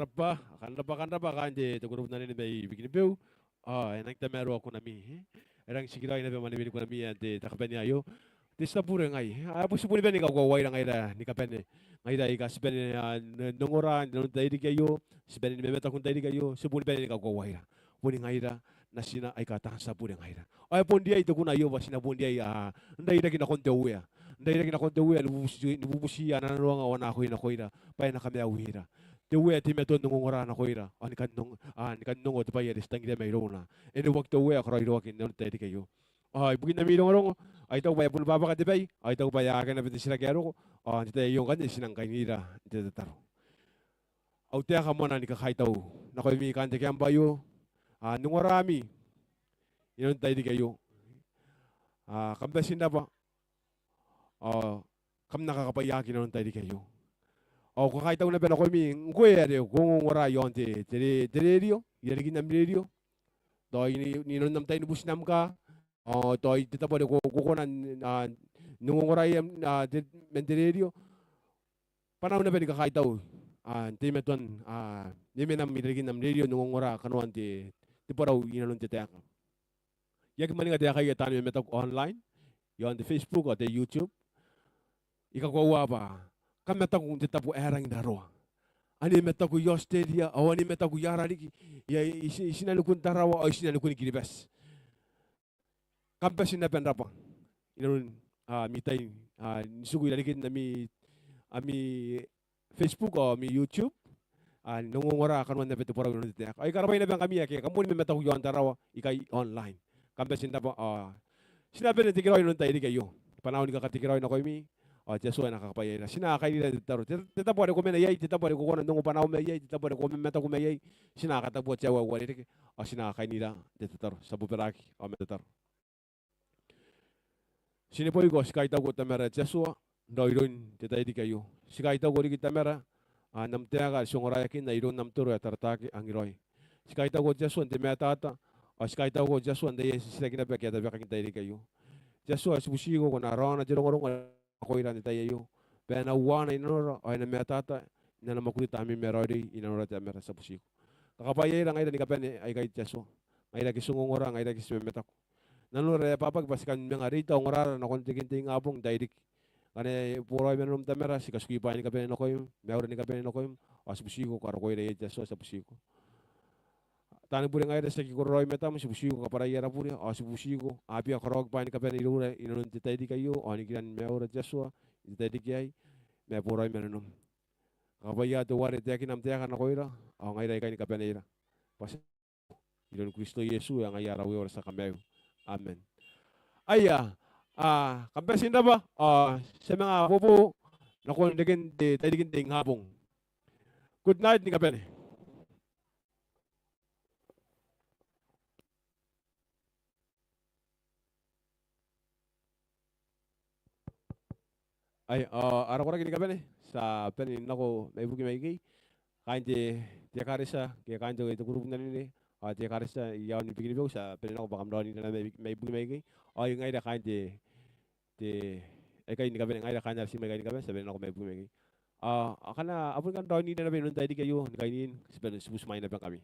Rabwa, kam rabwa, kam rabwa kaain te, te kurubu n anene mai Bikenibeu. Ao e nang tamaroa kunami, e. E rangi n tikiraoi naba mwanewen kunami ae te, te kabanea aio. Te tia bure ngai, e. Ao bon ti boni bane ni kakoauaira ngaira ni kabane. Ngaira aika ti bane, a, n, n ongora inanon te tairiki aio. Ti bane ni mamataku n te tairiki aio. Ti boni bane ni kakoauaira. Boni ngaira natina aika taan tia bure ngaira. Ao e bon riai te kuna aio bwa ti na bon riai, a, n rairaki nakon te Uea. N rairaki nakon te Uea ni bubuti, ni bubutiia ana nanoanga ao ana akoi nakoira bwa e na kamaiuira. Te Uea e teimatoa n ongongora nakoira ao ni kan ong-, a, ni kan ongo te bwai are ti tangiria mairouna. E neboaki te Uea ao karaoiroaki inanon te tairiki aio. Ao ibukin ami rongorongo, ao I taku bwa e boni bwabwaka te bwai, ao I taku bwa e a akea naba te titiraki ae roko, ao n te tai aio ngkanne ti nang kainira n te tataro. Au taeka moa ni kakaitau nakoimi kaain te kiamba aio, a, n ongorami inanon te tairiki aio. A, kam bati n rabwa, ao kam na kakabwaiaki inanon te tairiki aio. Ao I kakaitau naba nakoimi ngkoe are ko ongongora iaon te, te re-, te rerio, irarikin am rerio, tao i, inanon am tai ni buti n am kaa, ao tao i te tabo are ko, ko kona n, a, n ongongora iai, a, te, man te rerio. Bwa N na naba ni kakaitau, a, n teimatoan, a, memena irarikin am rerio n ongongora kanoan te, te borau inanon te taeka. I aki mwaninga taekaia taani mamataku online, iaon te Facebook ao te YouTube. I kakoaua bwa kam mataku n te tabo ae rangi n raroa. Ane mataku i Aotiteria, ao ane mataku i aarariki, i, i, i tinanikun Tarawa, ao i tinanikun Kiribati. Kam bati n rabwa n rabwa inanon, a, ami tai, a, n tiku irarikin ami, ami Facebook ao ami YouTube, a, n ongongora kanoan naba te borau inanon te taeka. Ao I karabwai naba ngkami ake kam boni mamataku iaon Tarawa ikai online. Kam bati n rabwa, a, ti na bane n tekeraoi inanon te tairiki aio. Bwa N na ni kakatekeraoi nakoimi, ao te Atua e na kakabwaiaira. Ti na kainira n te tataro. Te, te tabo are ko mena iai, te tabo are ko kona n ongo bwanaau mai iai, te tabo are ko mamataku mai iai, ti na katabua te aua ae uarereke, ao ti na kainira n te tataro. Ti a bobaraki ao ma te tataro. Ti neboiko, ti kaitauko Tamara te Atua, n raoiroin te tairiki aio. Ti kaitauko riki Tamara, a, n am taeka are ti ongoraeakinna iroun am toro ae Tarataake Angiraoi. Ti kaitauko te Atua n te matata, ao ti kaitauko te Atua n taian titiraki naba ake a tabekaki n te tairiki aio. Te Atua, ti butiko ko na raona te rongorongo nakoira n te tai aio, bwa e na uaana i nanora, ao e na matata n ana mwakuri Tamneim ae raoiroi i nanora Tamara, ti a butiko. Kakabwaiaira ngaira ni kabane aikai te Atua. Ngaira ake ti ongongora, ngaira ake ti mamataku. Nanora e abwabwaki bwa ti kan manga reita ongorara nakon reken te ingabong n tairiki. Ngkana e boraoi ma nanom Tamara, ti katikui bwaai ni kabane nakoim, maiura ni kabane nakoim, ao ti butiko karokoira iai te Atua, ti a butiko. Taani bure ngaira, ti aki kororaoi i matam, ti butiko kabwarai ara bure, ao ti butiko abia karaoaki bwaai ni kabane iroura inanon te tairiki aio, ao nikiran maiura te Atua n te tairiki aei, ma e boraoi ma nanom. Kakabwaia teuare e taekina am taeka nakoira, ao ngaira aikai ni kabaneira. Bwa ti iroun Kristo Iesu ae ngaia ara Uea ao ara tia Kamaiu. Amen. Aia, a, kam bati n rabwa, a, ti a manga bobo nakon reken te tairikin te ingabong. Good night ni kabane. Ai, a, ara koraki ni kabane, ti a bane n nako mai buki mai ikei. Kaain te, te ekaretia, ke kaain te, te kurubu n anene, a, te ekaretia i aon Bikenibeu, ti a bane n nako bwa kam raonira naba mai, mai buki mai ikei. Ao ngaira kaain te, te, aikai ni kabane, ngaira kaain ara tiim aikai ni kabane, ti a bane n nako mai buki mai ikei. A, akana a boni kan raonira naba inanon te tairiki aio, ni kainin, ti bane, ti butimwaeingabongkami.